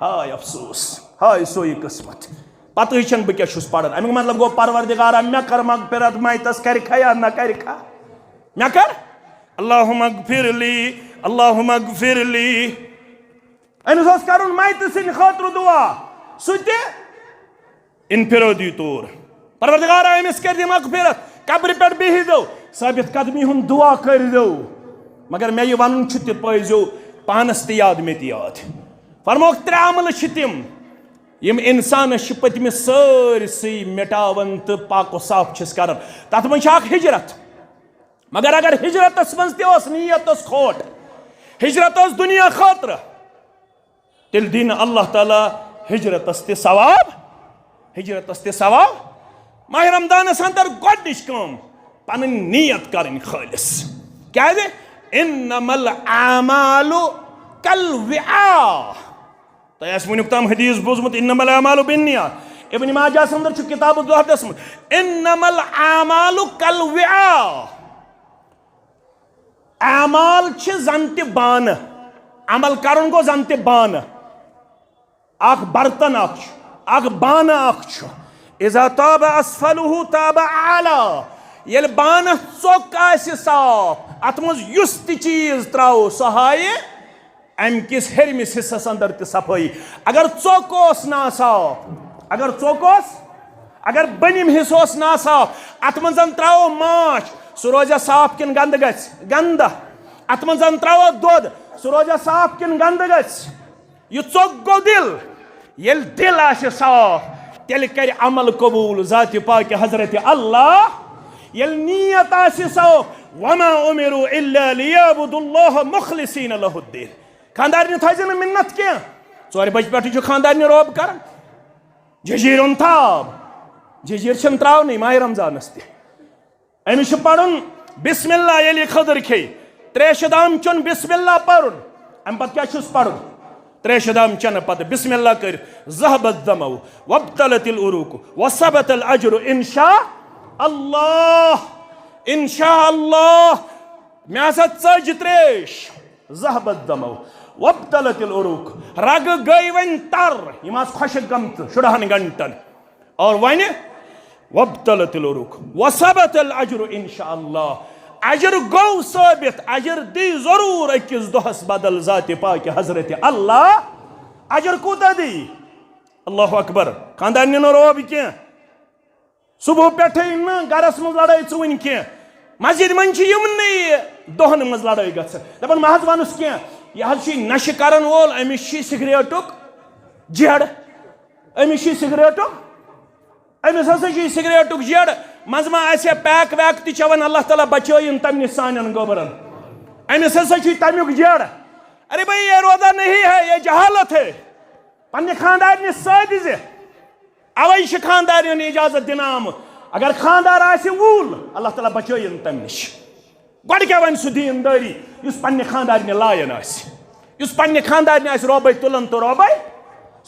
ہاے افسوس، ہاے سوے قسمت۔ پتہٕ ہیٚچھن بہٕ کیٛاہ چھُس پران۔ امیُک مطلب گوٚو، پروردگارا، مےٚ کر مغفرت، میتس کرِکھا یا نہ کرِکھا؟ مےٚ کر؟ اللہم اغفر لی، اللہم اغفر لی۔ أمِس اوس کرُن میتہٕ سٕنٛدِ خٲطرٕ دُعا، سُہ تہِ انفرادی طور۔ پروردگارا، أمِس کٔرۍ زِ مغفرت، قبرِ پٮ۪ٹھ بِہِزیو، ثٲبت قدمی ہُنٛد دُعا کٔرۍزیو۔ مگر مےٚ یہِ وَنُن چھُ، تہِ پٲیزیو پانس تہِ یاد، مےٚ تہِ یاد۔ فرموکھ، ترٛےٚ عملہٕ چھِ تِم، یِم انسانس چھِ پٔتمہِ سٲرسٕے مٹاوان تہٕ پاک و صاف چھِس کران۔ تتھ منٛز چھِ اکھ ہجرت۔ مگر اگر ہجرتس منٛز تہِ اوس نیت ٲس کھوٹ، ہجرت ٲس دُنیا خٲطرٕ، تیٚلہِ دِیہِ نہٕ اللہ تعالیٰ ہجرتس تہِ ثواب، ہجرتس تہِ ثواب۔ ماہِ رمضانس اندر گۄڈٕنِچ کٲم، پنٕنۍ نیت کرٕنۍ خٲلص۔ کیازِ؟ انما الاعمال کالوعاء۔ تۄہہِ آسہِ وٕنیُک تام حدیث بوٗزمُت، انما الاعمال بالنیات۔ ابن ماجہس اندر چھُ کتاب الزہدس منٛز، انما الاعمال کالوعاء۔ اعمال چھِ زن تہِ بانہٕ، عمل کرُن گوٚو زن تہِ بانہٕ۔ اکھ برتن اکھ چھُ، اکھ بانہٕ اکھ چھُ۔ اذا طاب اسفلہ طاب اعلی۔ ییٚلہِ بانس ژوٚک آسہِ صاف، اتھ منٛز یُس تہِ چیٖز ترٛاوو، سُہ ہایہِ امہِ کِس ہیٚرمِس حصس اندر تہِ صفٲیی۔ اگر ژوٚک اوس ناصاف، اگر ژوٚک اوس، اگر بٔنِم حصہٕ اوس ناصاف، اتھ منٛز زن ترٛاوو ماچھ، سُہ روزیا صاف کِنہٕ گنٛدٕ گژھِ؟ گنٛدٕ۔ اتھ منٛز زن ترٛاوو دۄد، سُہ روزیا صاف کِنہٕ گنٛدٕ گژھِ؟ یہِ ژوٚک گوٚو دِل۔ ییٚلہِ دِل آسہِ صاف، تیٚلہِ کرِ عمل قبول ذاتِ پاکِ حضرت اللہ۔ ییٚلہِ نیت آسہِ صاف، وما امروا الا لیعبدوا اللہ مخلصین لہ الدین۔ خاندارنہِ تھٲیزِ نہٕ مِنت کینٛہہ۔ ژورِ بجہِ پٮ۪ٹھٕے چھُ خاندارنہِ روب کران۔ جٔجیٖرِ اوٚن تھاو۔ جٔجیٖر چھِنہٕ تراونٕے ماہِ رمضانس تہِ۔ أمِس چھُ پرُن بسم اللہ۔ ییٚلہِ یہِ خٔدٕر کھیٚیہِ، ترٛیشہِ دام چیوٚن، بسم اللہ پرُن۔ اَمہِ پتہٕ کیٛاہ چھُس پرُن؟ ترٛیشہِ دام چٮ۪نہٕ پتہٕ بسم اللہ کٔرِتھ، ذهب الظمأ وابتلت العروق وثبت الأجر إن شاء الله۔ إن شاء الله۔ مےٚ ہسا ژٔج ترٛیش۔ ذهب الظمأ وابتلت العروق۔ رگہٕ گٔے وۄنۍ تر، یِم آسہٕ خۄشک گٔمژٕ شُرہن گھنٹن۔ اور وۄنۍ وابتلت العروق وثبت الأجر إن شاء الله۔ اجر گوٚو ثٲبت، اجر دی ضروٗر أکِس دۄہس بدل ذاتِ پاکِ حضرت اللہ۔ اجر کوٗتاہ دی؟ اللہ اکبر۔ خاندارنہِ نہٕ روب کینٛہہ۔ صبح پٮ۪ٹھٕے نہٕ گرس منٛز لڑٲے ژٕ وٕنہِ کینٛہہ۔ مسجد منٛز چھِ یِمنٕے دۄہن منٛز لڑٲے گژھان۔ دپان، مہ حظ ونُس کینٛہہ، یہِ حظ چھُ نشہٕ کرن وول، أمِس چھُ سگریٹُک جیڑ، أمِس چھُ سگریٹُک، أمِس ہسا چھُ سگریٹُک جیڑ۔ منٛزٕ ما آسہِ ہا پیک ویک تہِ چٮ۪وان، اللہ تعالیٰ بچٲیِن تمہِ نِش سانٮ۪ن گوبرن۔ أمِس ہسا چھُ تمیُک جیڑ۔ ارے بھائی، یہ روزہ نہیں ہے، یہ جہالت ہے۔ پننہِ خاندارنہِ سۭتۍ زِ اوے چھِ خاندارٮ۪ن اجازت دِنہٕ آمُت۔ اگر خاندار آسہِ وول، اللہ تعالیٰ بچٲیِن تمہِ نِش۔ گۄڈٕ کیٛاہ وَنہِ سُہ دیٖندٲری یُس پننہِ خاندارنہِ لایان آسہِ، یُس پننہِ خاندارنہِ آسہِ رۄبَے تُلان تہٕ رۄبَے؟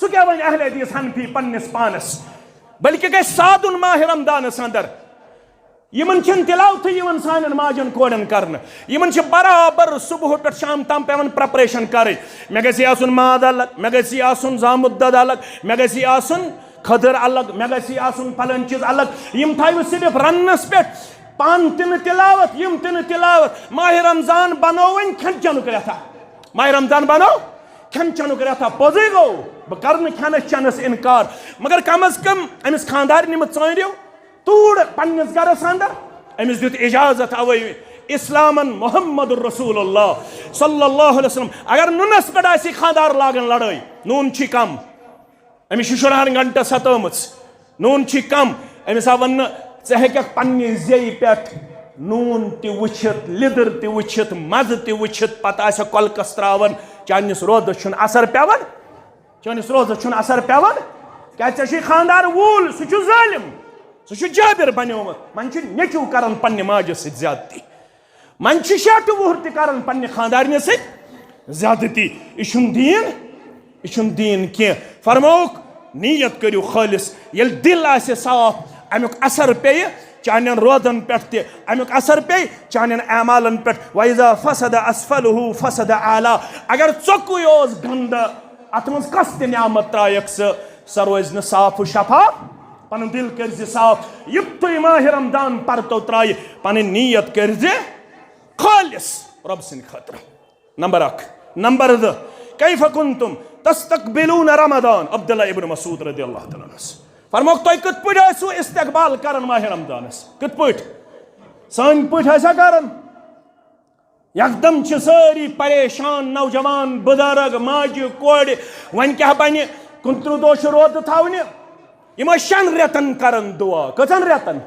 سُہ کیٛاہ وَنہِ اہل حدیث حنفی پننِس پانس؟ بلکہِ گژھِ سادُن ماہِ رمضانس اندر۔ یِمن چھِنہٕ تلاوتھٕے یِوان سانٮ۪ن ماجن کورٮ۪ن کرنہٕ۔ یِمن چھِ برابر صبح پٮ۪ٹھ شام تام پٮ۪وان preparation کرٕنۍ۔ مےٚ گژھِ آسُن ماز الگ، مےٚ گژھِ آسُن زامُت دۄد الگ، مےٚ گژھِ آسُن کھٔدٕر الگ، مےٚ گژھِ آسُن پھلٲنۍ چیٖز الگ۔ یِم تھٲیِو صرف رننس پٮ۪ٹھ، پانہٕ تہِ نہٕ تلاوت، یِم تہِ نہٕ تلاوت۔ ماہِ رمضان بنوو وۄنۍ کھٮ۪ن چٮ۪نُک رٮ۪تھا۔ ماہِ رمضان بنوو کھٮ۪ن چٮ۪نُک رٮ۪تھا۔ پوٚزُے گوٚو، بہٕ کرٕ نہٕ کھٮ۪نس چٮ۪نس انکار، مگر کم از کم أمِس خانٛدارنہِ مہ ژٲنٛڈِو توٗر پننِس گرس اندر۔ أمِس دیُت اجازت اوے اسلامن محمد رسول اللہ صلی اللہ علیہ وسلم۔ اگر نُنس پٮ۪ٹھ آسہِ خانٛدار لاگان لڑٲے، نوٗن چھی کم، أمِس چھِ شُرہن گھنٹس ستٲومٕژ، نوٗن چھی کم۔ أمِس آو وننہٕ، ژٕ ہیٚککھ پننہِ زیٚیہِ پٮ۪ٹھ نوٗن تہِ وٕچھِتھ، لیٚدٕر تہِ وٕچھِتھ، مزٕ تہِ وٕچھِتھ، پتہٕ آسہِ کۄلکس تراوان، چانِس روزس چھُنہٕ اثر پٮ۪وان۔ چٲنِس روزس چھُنہٕ اثر پٮ۪وان، کیٛازِ ژےٚ چھُے خانٛدار وول، سُہ چھُ ظٲلِم، سُہ چھُ جٲبِر بنیومُت۔ وۄنۍ چھُ نیٚچوٗ کران پننہِ ماجہِ سۭتۍ زیادتی، وۄنۍ چھُ شیٹھ وُہُر تہِ کران پننہِ خانٛدارنہِ سۭتۍ زیادتی۔ یہِ چھُنہٕ دیٖن، یہِ چھُنہٕ دیٖن کینٛہہ۔ فرمووُکھ، نیت کٔرِو خٲلص۔ ییٚلہِ دِل آسہِ صاف، امیُک اثر پیٚیہِ چانٮ۪ن روزن پٮ۪ٹھ تہِ، امیُک اثر پیٚیہِ چانٮ۪ن اعمالن پٮ۪ٹھ۔ وَإِذَا فَسَدَ أَسْفَلُهُ فَسَدَ أَعْلَاهُ۔ اگر ژوٚکُے اوس گنٛدٕ، اتھ منٛز کۄس تہِ نعمت ترٛایکھ ژٕ، سۄ روزِ نہٕ صاف و شفاف۔ پنُن دِل کٔرۍ زِ صاف۔ یُتھُے ماہِ رمضان پرتو ترٛایہِ، پنٕنۍ نیت کٔرۍ زِ خٲلص رۄب سٕنٛدِ خٲطرٕ۔ نمبر اکھ۔ نمبر زٕ، کیف کنتم تستقبلون رمضان؟ عبداللہ ابن مسعود رضی اللہ تعالیٰ عنہ۔ فرموکھ، تُہۍ کِتھ پٲٹھۍ ٲسِو استقبال کران ماہِ رمضانس؟ کِتھ پٲٹھۍ؟ سٲنۍ پٲٹھۍ ٲسیا کران؟ یکدم چھِ سٲری پریشان، نوجوان، بُزرگ، ماجہِ، کورِ، وۄنۍ کیٛاہ بنہِ؟ کُنترٕہ دۄہ چھُ روزٕ تھاونہِ۔ یِم ٲسۍ شٮ۪ن رٮ۪تن کران دُعا۔ کٔژن رٮ۪تن؟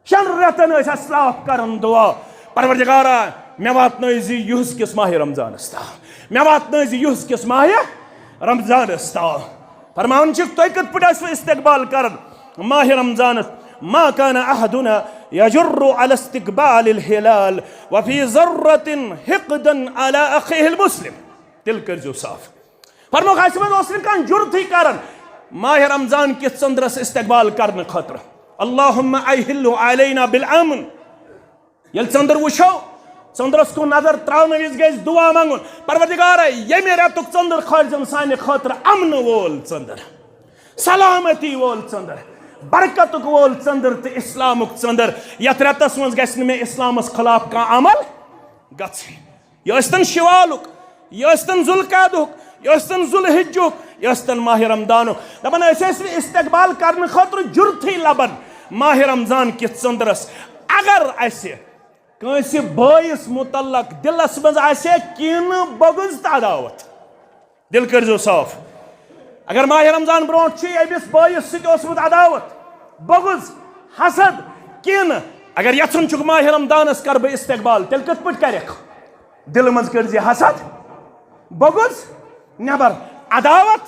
شٮ۪ن رٮ۪تن ٲسۍ اَسہِ صاف کران دُعا، پروردگارا، مےٚ واتنٲوزِ یُہُس کِس ماہِ رمضانس تام، مےٚ واتنٲوزِ یُہُس کِس ماہِ رمضانس تام۔ فرماوان چھِکھ، تُہۍ کِتھ پٲٹھۍ ٲسوٕ استقبال کران ماہِ رمضانس؟ ما كان أحدنا يجر على استقبال الهلال وفي ذرة حقدا على أخيه المسلم۔ دِل کٔرۍزیو صاف۔ فرموکھ، اَسہِ منٛز اوس نہٕ کانٛہہ جُرتھٕے کران ماہِ رمضان کِس ژٔنٛدرس استقبال کرنہٕ خٲطرٕ۔ اللهم أهله علينا بالأمن۔ ییٚلہِ ژٔنٛدٕر وٕچھو، ژٔنٛدرس کُن نظر تراونہٕ وِزِ گژھِ دُعا منٛگُن، پروردگارا، ییٚمہِ رٮ۪تُک ژٔنٛدٕر کھٲلزٮ۪ن سانہِ خٲطرٕ امنہٕ وول ژٔنٛدٕر، سلامتی وول ژٔنٛدٕر، برکتُک وول ژٔنٛدٕر تہٕ اسلامُک ژٔنٛدٕر۔ یتھ رٮ۪تس منٛز گژھِ نہٕ مےٚ اسلامس خلاف کانٛہہ عمل گژھٕنۍ۔ یہِ ٲسۍتن شوالُک، یہِ ٲسۍتن ذوالقعدُک، یہِ ٲسۍتن ذوالحجُک، یہِ ٲسۍتن ماہِ رمضانُک۔ دپان ٲسۍ، أسۍ ٲسۍ نہٕ استقبال کرنہٕ خٲطرٕ جُرتھٕے لبان ماہِ رمضان کِس ژٔنٛدرس۔ اگر اسہِ کٲنٛسہِ بٲیِس متعلق دِلس منٛز آسہِ ہے کینٛہہ بغض تہٕ عداوت، دِل کٔرۍزیو صاف۔ اگر ماہ رمضان برونٹھ چھُے أمِس بٲیِس سۭتۍ اوسمُت عداوت، بغض، حسد، کینہٕ، اگر یژھان چھُکھ ماہ رمضانس کرٕ بہٕ استقبال، تیٚلہِ کِتھ پٲٹھۍ کرکھ؟ دِلہٕ منٛز کٔرۍ زِ حسد، بغض نٮ۪بر، عداوت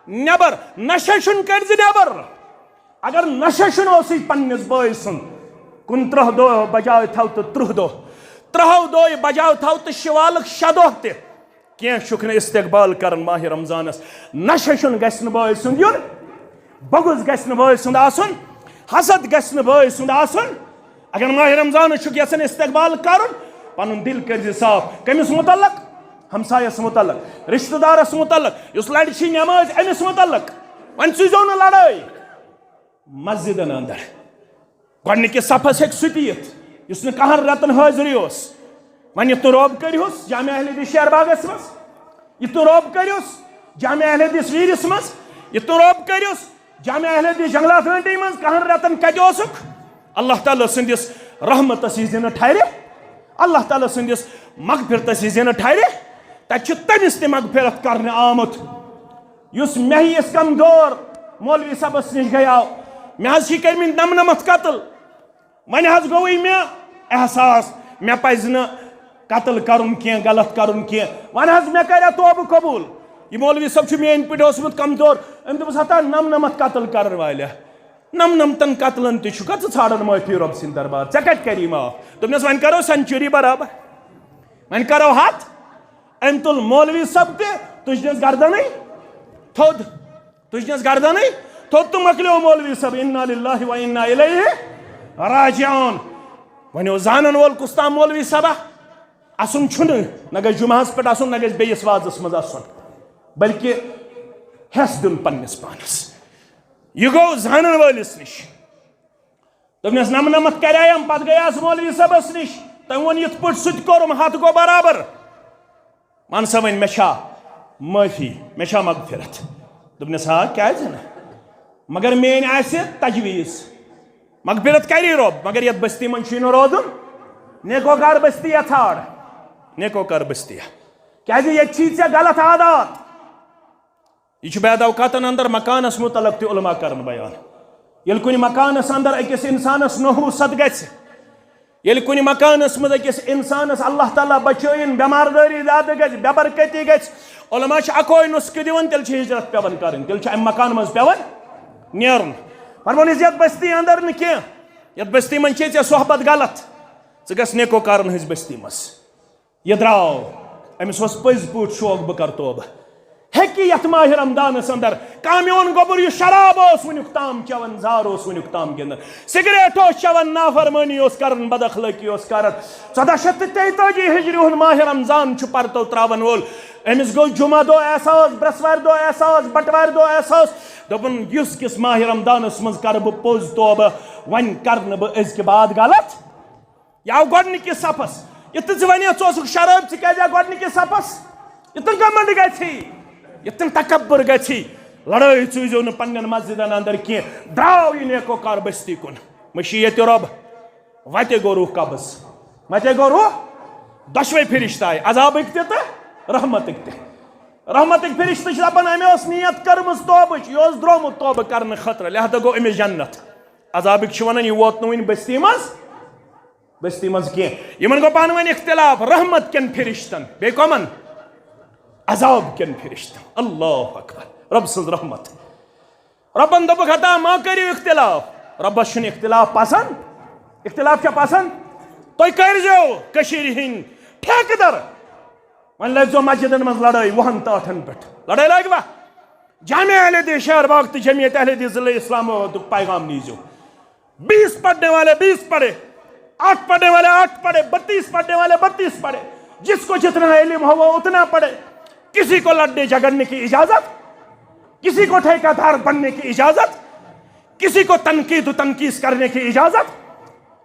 نٮ۪بر، نشہ چھُنہٕ کٔرۍ زِ نٮ۪بر۔ اگر نشہ چھُنہٕ اوسُے پننِس بٲے سُنٛد، کُنترٕہ دۄہ بجاو تھاو تہٕ ترٕٛہ دۄہ، ترٕٛہو دۄہہِ بجاو تھاو تہٕ شوالُک شےٚ دۄہ تہِ، کینٛہہ چھُکھ نہٕ استقبال کران ماہ رمضانس۔ نشہ چھُنہٕ گژھِ نہٕ بٲے سُنٛد یُن، بغض گژھِ نہٕ بٲے سُنٛد آسُن، حسد گژھِ نہٕ بٲے سُنٛد آسُن۔ اگر ماہ رمضانس چھُکھ یژھان استقبال کرُن، پنُن دل کٔرۍ زِ صاف۔ کٔمِس متعلق؟ ہمسایس متعلق، رشتہٕ دارس متعلق، یُس لڑِ چھِ نٮ۪مٲزۍ أمِس متعلق۔ وۄنۍ سوٗزیو نہٕ لڑٲے مسجدن اندر۔ گۄڈٕنِکِس صفس ہیٚکہِ سُہ تہِ یِتھ، یُس نہٕ کہن رٮ۪تن حٲضرٕے اوس۔ وۄنۍ یُتھ نہٕ روب کٔرِہُس جامع اہل حدیث شیر باغس منٛز، یُتھ نہٕ روب کٔرِہُس جامع اہل حدیث ویٖرِس منٛز، یُتھ نہٕ روب کٔرِہُس جامع اہل حدیث جنگلات گھنٹی منٛز، کہن رٮ۪تن کتہِ اوسُکھ؟ اللہ تعالیٰ سٕنٛدِس رحمتس یِیہِ نہٕ ٹھرِ، اللہ تعالیٰ سٕنٛدِس مغفرتس یِیہِ نہٕ ٹھرِ۔ تتہِ چھُ تٔمِس تہِ مغفرت کرنہٕ آمُت، یُس مےٚ ہِوِس کمزور مولوی صٲبس نِش گٔیاو۔ مےٚ حظ چھِ کٔرمٕتۍ نمنمتھ قتل۔ وۄنۍ حظ گوٚوٕے مےٚ احساس، مےٚ پزِ نہٕ قتل کرُن کینٛہہ، غلط کرُن کینٛہہ۔ وۄنۍ حظ مےٚ کریا توبہٕ قبول۔ یہِ مولوی صٲب چھُ میٲنۍ پٲٹھۍ اوسمُت کمزور۔ أمۍ دوٚپُس، ہتا نمنمتھ قتل کرن والیا، نمنمتن قتلن تہِ چھُکھا ژٕ ژھانڈان معٲفی رۄب سٕنٛدِ دربار؟ ژےٚ کتہِ کری معاف؟ دوٚپنس، وۄنۍ کرو سینچری برابر، وۄنۍ کرو ہتھ۔ أمۍ تُل مولوی صٲب تہِ تُجنس گردنٕے تھوٚد۔ تُجنس گردنٕے تھوٚد تہٕ مۄکلیو مولوی صٲب، انا للہ و انا الیہ راجعون۔ وۄنۍ اوس زانن وول کُس تام مولوی صٲبا، اَسُن چھُنہٕ، نہ گژھِ جمعہس پٮ۪ٹھ اَسُن، نہ گژھِ بیٚیِس وازس منٛز اَسُن، بلکہِ ہٮ۪س دیُن پننِس پانس۔ یہِ گوٚو زانن وٲلِس نِش۔ دوٚپنس، نمنمتھ کریایم، پتہٕ گٔیس مولوی صٲبس نِش۔ تٔمۍ ووٚن، یِتھ پٲٹھۍ سُہ تہِ کوٚرُم، ہتھ گوٚو برابر۔ وَن سا وۄنۍ، مےٚ چھا معٲفی، مےٚ چھا مغفرت؟ دوٚپنس، آ، کیٛازِ نہٕ؟ مگر میٛٲنۍ آسہِ تجویٖز، مغفرت کری رۄب، مگر یتھ بستی منٛز چھُے نہٕ روزُن، نیکوکار بستی یا ژھانڈ، نیکوکار بستی۔ کیٛازِ ییٚتہِ چھی ژےٚ غلط عادات۔ یہِ چھُ بعد اوقاتن اندر مکانس متعلق تہِ علماء کران بیان۔ ییٚلہِ کُنہِ مکانس اندر أکِس انسانس نحوست گژھِ، ییٚلہِ کُنہِ مکانس منٛز أکِس انسانس اللہ تعالیٰ بچٲیِن، بٮ۪مار دٲری زیادٕ گژھِ، بے برکتی گژھِ، علماء چھِ اکوے نسخہٕ دِوان، تیٚلہِ چھِ ہجرت پٮ۪وان کرٕنۍ، تیٚلہِ چھُ امہِ مکانہٕ منٛز پٮ۪وان نیرُن۔ فرموونس، یتھ بستی اندر نہٕ کینٛہہ، یتھ بستی منٛز چھے ژےٚ صحبت غلط، ژٕ گژھ نیکوکارن ہٕنٛز بستی منٛز۔ یہِ درٛاو، أمِس اوس پٔزۍ پٲٹھۍ شوق بہٕ کرٕ توبہٕ۔ ہیٚکہِ یتھ ماہِ رمضانس اندر کانٛہہ میون گوٚبُر یُس شراب اوس وُنیُک تام چٮ۪وان، زار اوس وُنیُک تام گِنٛدان، سگریٹ اوس چٮ۪وان، نافرمٲنی اوس کران، بد اخلٲقی اوس کران، ژۄدہ شیٚتھ تہٕ تیٚتٲجی ہجری ہُنٛد ماہِ رمضان چھُ پرتو تراون وول۔ أمِس گوٚو جمعہ دۄہ احساس، برٛٮ۪سوارِ دۄہ احساس، بٹوارِ دۄہ احساس۔ دوٚپُن، یُس کِس ماہِ رمضانس منٛز کرٕ بہٕ پوٚز توبہٕ، وۄنۍ کرٕ نہٕ بہٕ أزکہِ بعد غلط۔ یہِ آو گۄڈٕنِکِس صفس۔ یُتھ ژٕ وَنہِ ژٕ اوسُکھ شرٲبۍ، ژٕ کیٛازِ آو گۄڈٕنِکِس صفس؟ یُتھ نہٕ گمنڈ گژھی، یُتھ نہٕ تکبر گژھی۔ لڑٲے ژوٗزیو نہٕ پننٮ۪ن مسجدن اندر کینٛہہ۔ درٛاو یہِ نیکوکار بستی کُن۔ مٔشی ییٚتہِ رۄب۔ وَتے گوٚو روح قبض۔ وَتے گوٚو روح۔ دۄشوے فرشتہٕ آیہِ، عذابٕکۍ تہِ تہٕ رحمتٕکۍ تہِ۔ رحمتٕکۍ فرشتہٕ چھِ دَپان، أمۍ ٲس نیت کٔرمٕژ توبٕچ، یہِ اوس درٛامُت توبہٕ کرنہٕ خٲطرٕ، لہذا گوٚو أمِس جنت۔ عذابٕکۍ چھِ وَنان، یہِ ووت نہٕ وُنہِ بستی منٛز۔ بستی منٛز کینٛہہ۔ یِمن گوٚو پانہٕ ؤنۍ اختلاف رحمت کٮ۪ن فرشتن، بیٚیہِ کۄمن؟ عذاب کٮ۪ن فرشتن۔ اللہ اکبر، رۄب سٕنٛز رحمت۔ رۄبن دوٚپُکھ، ہتا ما کٔرِو اختلاف۔ رۄبس چھُنہٕ اختلاف پسند۔ اختلاف چھا پسند؟ تُہۍ کٔرۍزیو کٔشیٖرِ ہٕنٛدۍ ٹھیکہٕ در، وۄنۍ لٲگۍزیو مسجدن منٛز لڑٲے وُہن تہٕ ٲٹھن پٮ۪ٹھ۔ لڑٲے لٲگوا؟ جامع اہل حدیث شہر باغ تہٕ جمعیت اہل حدیث ضلع اسلام آبادُک پیغام نیٖزیو۔ بیس پڑھنے والے بیس پڑھے، آٹھ پڑھنے والے آٹھ پڑھے، بتیس پڑھنے والے بتیس پڑھے۔ جس کو جتنا علم ہو وہ اتنا پڑھے۔ کسی کو لڑنے جھگڑنے کی اجازت، کسی کو ٹھیکیدار بننے کی اجازت، کسی کو تنقید و تنقیص کرنے کی اجازت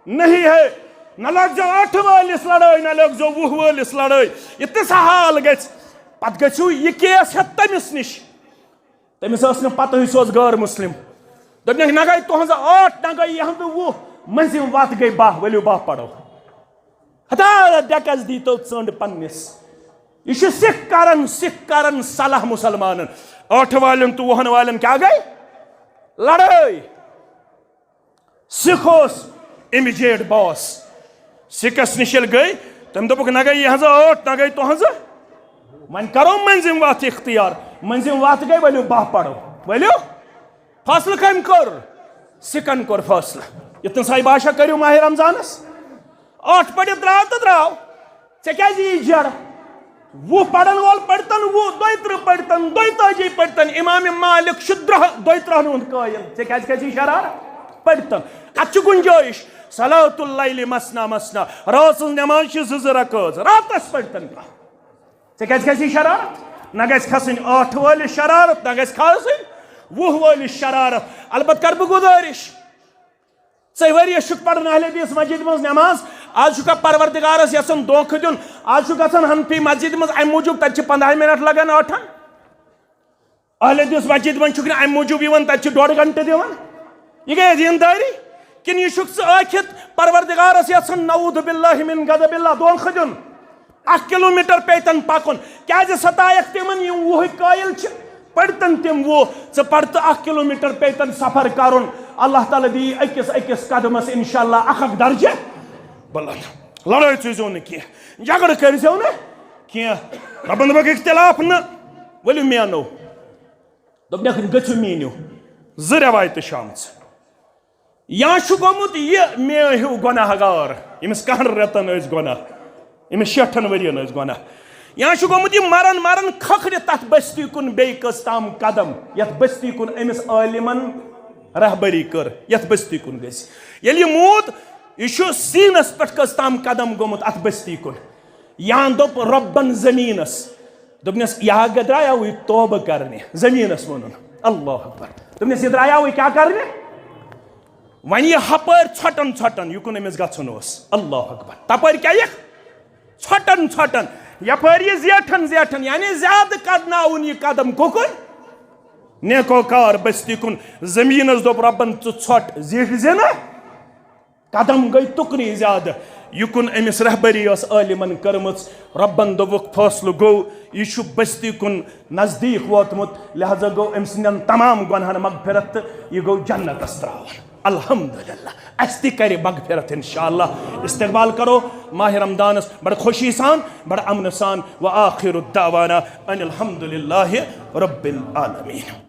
نہیں ہے۔ نہ لٲگزیو ٲٹھ وٲلِس لڑٲے، نہ لٲگزیو وُہ وٲلِس لڑٲے۔ یہِ تِژھ حال گژھِ، پتہٕ گژھِو یہِ کیس ہٮ۪تھ تٔمِس نِش۔ تٔمِس ٲس نہٕ پتہٕے، سُہ اوس غٲر مسلم۔ دوٚپنَکھ، نہ گٔے تُہنٛز ٲٹھ، نہ گٔے یِہنٛز وُہ، مٔنٛزِم وَتھ گٔے باہ، ؤلِو باہ پرو۔ ہتا ڈیکس دیٖتو ژٔنٛڈ پننِس۔ یہِ چھُ سِکھ کران، سِکھ کران صلاح مسلمانن۔ ٲٹھٕ والٮ۪ن تہٕ وُہن والٮ۪ن کیٛاہ گٔے؟ لڑٲے۔ سِکھ اوس اِمیجیٹ باس۔ سِکس نِش ییٚلہِ گٔے، تٔمۍ دوٚپُکھ، "نہ گٔے یِہنٛزٕ ٲٹھ، نہ گٔے تُہنٛزٕ۔ وۄنۍ کرو مٔنٛزِم وَتھ اختیار۔" مٔنٛزِم وَتھ گٔے، "ؤلِو باہ پرو، ؤلِو۔" فٲصلہٕ کٔمۍ کوٚر؟ سِکن کوٚر فٲصلہٕ۔ یُتھ نہٕ ساے باشا کٔرِو ماہِ رمضانس۔ ٲٹھ پٔرِتھ درٛاو تہٕ درٛاو۔ ژےٚ کیٛازِ یی جیرٕ؟ وُہ پرن وول پٔرۍتن وُہ، دۄیہِ ترٕٛہ پٔرۍتن، دۄیہِ تٲجی پٔرۍتن۔ امام مالک چھُ درٛہ-، دۄیہِ ترٕٛہن ہُنٛد قٲیِل۔ ژےٚ کیٛازِ کیٛازِ یی شرارت؟ پٔرۍتن۔ اتھ چھُ گُنجٲیِش۔ صلاۃ اللیل مثنی مثنی۔ رٲژ ہٕنٛز نماز چھِ زٕ زٕ رکٲژ۔ راتس پٔرۍتن کانٛہہ۔ ژےٚ کیٛازِ کھسہِ شرارت؟ نہ گژھِ کھسٕنۍ ٲٹھ وٲلِس شرارت، نہ گژھِ کھسٕنۍ وُہ وٲلِس شرارت۔ البتہ کر بہٕ گُزٲرِش، ژٕ ؤرۍ یَس چھُکھ پران اہل حدیث مسجد منٛز نماز، آز چھُکھ پروردگارس یژھان دھوکہٕ دیُن، آز چھُکھ گژھان حنفی مسجد منٛز امہِ موٗجوٗب تتہِ چھِ پنٛداہ منٹ لگان ٲٹھن، اہل حدیث مسجد منٛز چھُکھ نہٕ امہِ موٗجوٗب یِوان تتہِ چھِ ڈۄڈ گھنٹہٕ دِوان۔ یہِ گٔیے دیندٲری؟ کِنہٕ یہِ چھُکھ ژٕ ٲکھِتھ پروردگارس یژھان نعوذ باللہ من غضب اللہ دھوکہٕ دیُن؟ اکھ کلومیٹر پیتن پکُن۔ کیازِ ستایکھ تِمن یِم وُہٕکۍ قٲیل چھِ؟ پٔرۍتن تِم وُہ۔ ژٕ پرتہٕ اکھ کلومیٹر پیتن سفر کرُن۔ اللہ تعالیٰ دِیہِ أکِس أکِس قدمس انشاءاللہ اکھ اکھ درجہ بلند۔ لڑٲے ژھٕنۍزیو نہٕ کینٛہہ، جھگڑٕ کٔرۍزیو نہٕ کینٛہہ۔ ربن دوٚپُکھ اختلاف نہٕ، ؤلِو مینو۔ دوٚپنَکھ، "گٔژھِو میٖنِو۔" زٕ رٮ۪وایتہٕ چھِ آمژٕ۔ یا چھُ گوٚمُت یہِ مےٚ ہیوٗ گۄناہ گار، ییٚمِس کَہَن رٮ۪تَن ٲسۍ گۄناہ، ییٚمِس شیٹھَن ؤرِیَن ٲسۍ گۄناہ۔ یا چھُ گوٚمُت یہِ مَرَن مَرَن کھکھرِ تَتھ بٔستی کُن بیٚیہِ کٔژ تام قدم، یَتھ بٔستی کُن أمِس عٲلِمَن رہبری کٔر، یَتھ بٔستی کُن گٔژھِ۔ ییٚلہِ یہِ موٗد، یہِ چھُ سیٖنَس پٮ۪ٹھ کٔژ تام قدم گوٚمُت اَتھ بٔستی کُن۔ یا دوٚپ رۄبَن زٔمیٖنَس، دوٚپنَس، "یہِ ہا گٔدرایاوٕے توبہٕ کرنہِ۔" زٔمیٖنَس ووٚنُن، اللہ اکبر۔ دوٚپنَس، "یہِ درٛایاوٕے کیٛاہ کرنہِ؟" وۄنۍ یہِ ہپٲرۍ ژھۄٹن ژھۄٹن، یہِ کُن أمِس گژھُن اوس۔ اللہ اکبر۔ تپٲرۍ کیٛاہ یِکھ؟ ژھۄٹن ژھۄٹن۔ یپٲرۍ یہِ زیٹھن زیٹھن، یعنی زیادٕ کڑناوُن یہِ قدم کُکُن؟ نیکوکار بستی کُن۔ زٔمیٖنَس دوٚپ رۄبَن، "ژٕ ژھۄٹ زیٹھۍ زِ نہٕ۔" قدم گٔے تُکنُے زیادٕ۔ یہِ کُن أمِس رہبری ٲس عٲلمَن کٔرمٕژ۔ رۄبَن دوٚپُکھ، فٲصلہٕ گوٚو، یہِ چھُ بستی کُن نزدیٖک ووتمُت، لہذا گوٚو أمۍ سٕنٛدٮ۪ن تمام گۄنہَن مغفرت تہٕ یہِ گوٚو جنتَس ترٛاوُن۔ الحمدللہ، اَسہِ تہِ کَرِ مغفرت انشاءاللہ۔ استقبال کرو ماہِ رمضانَس بڑٕ خوشی سان، بڑٕ امنہٕ سان۔ وآخر دعوانا ان الحمدللہ رب العالمین۔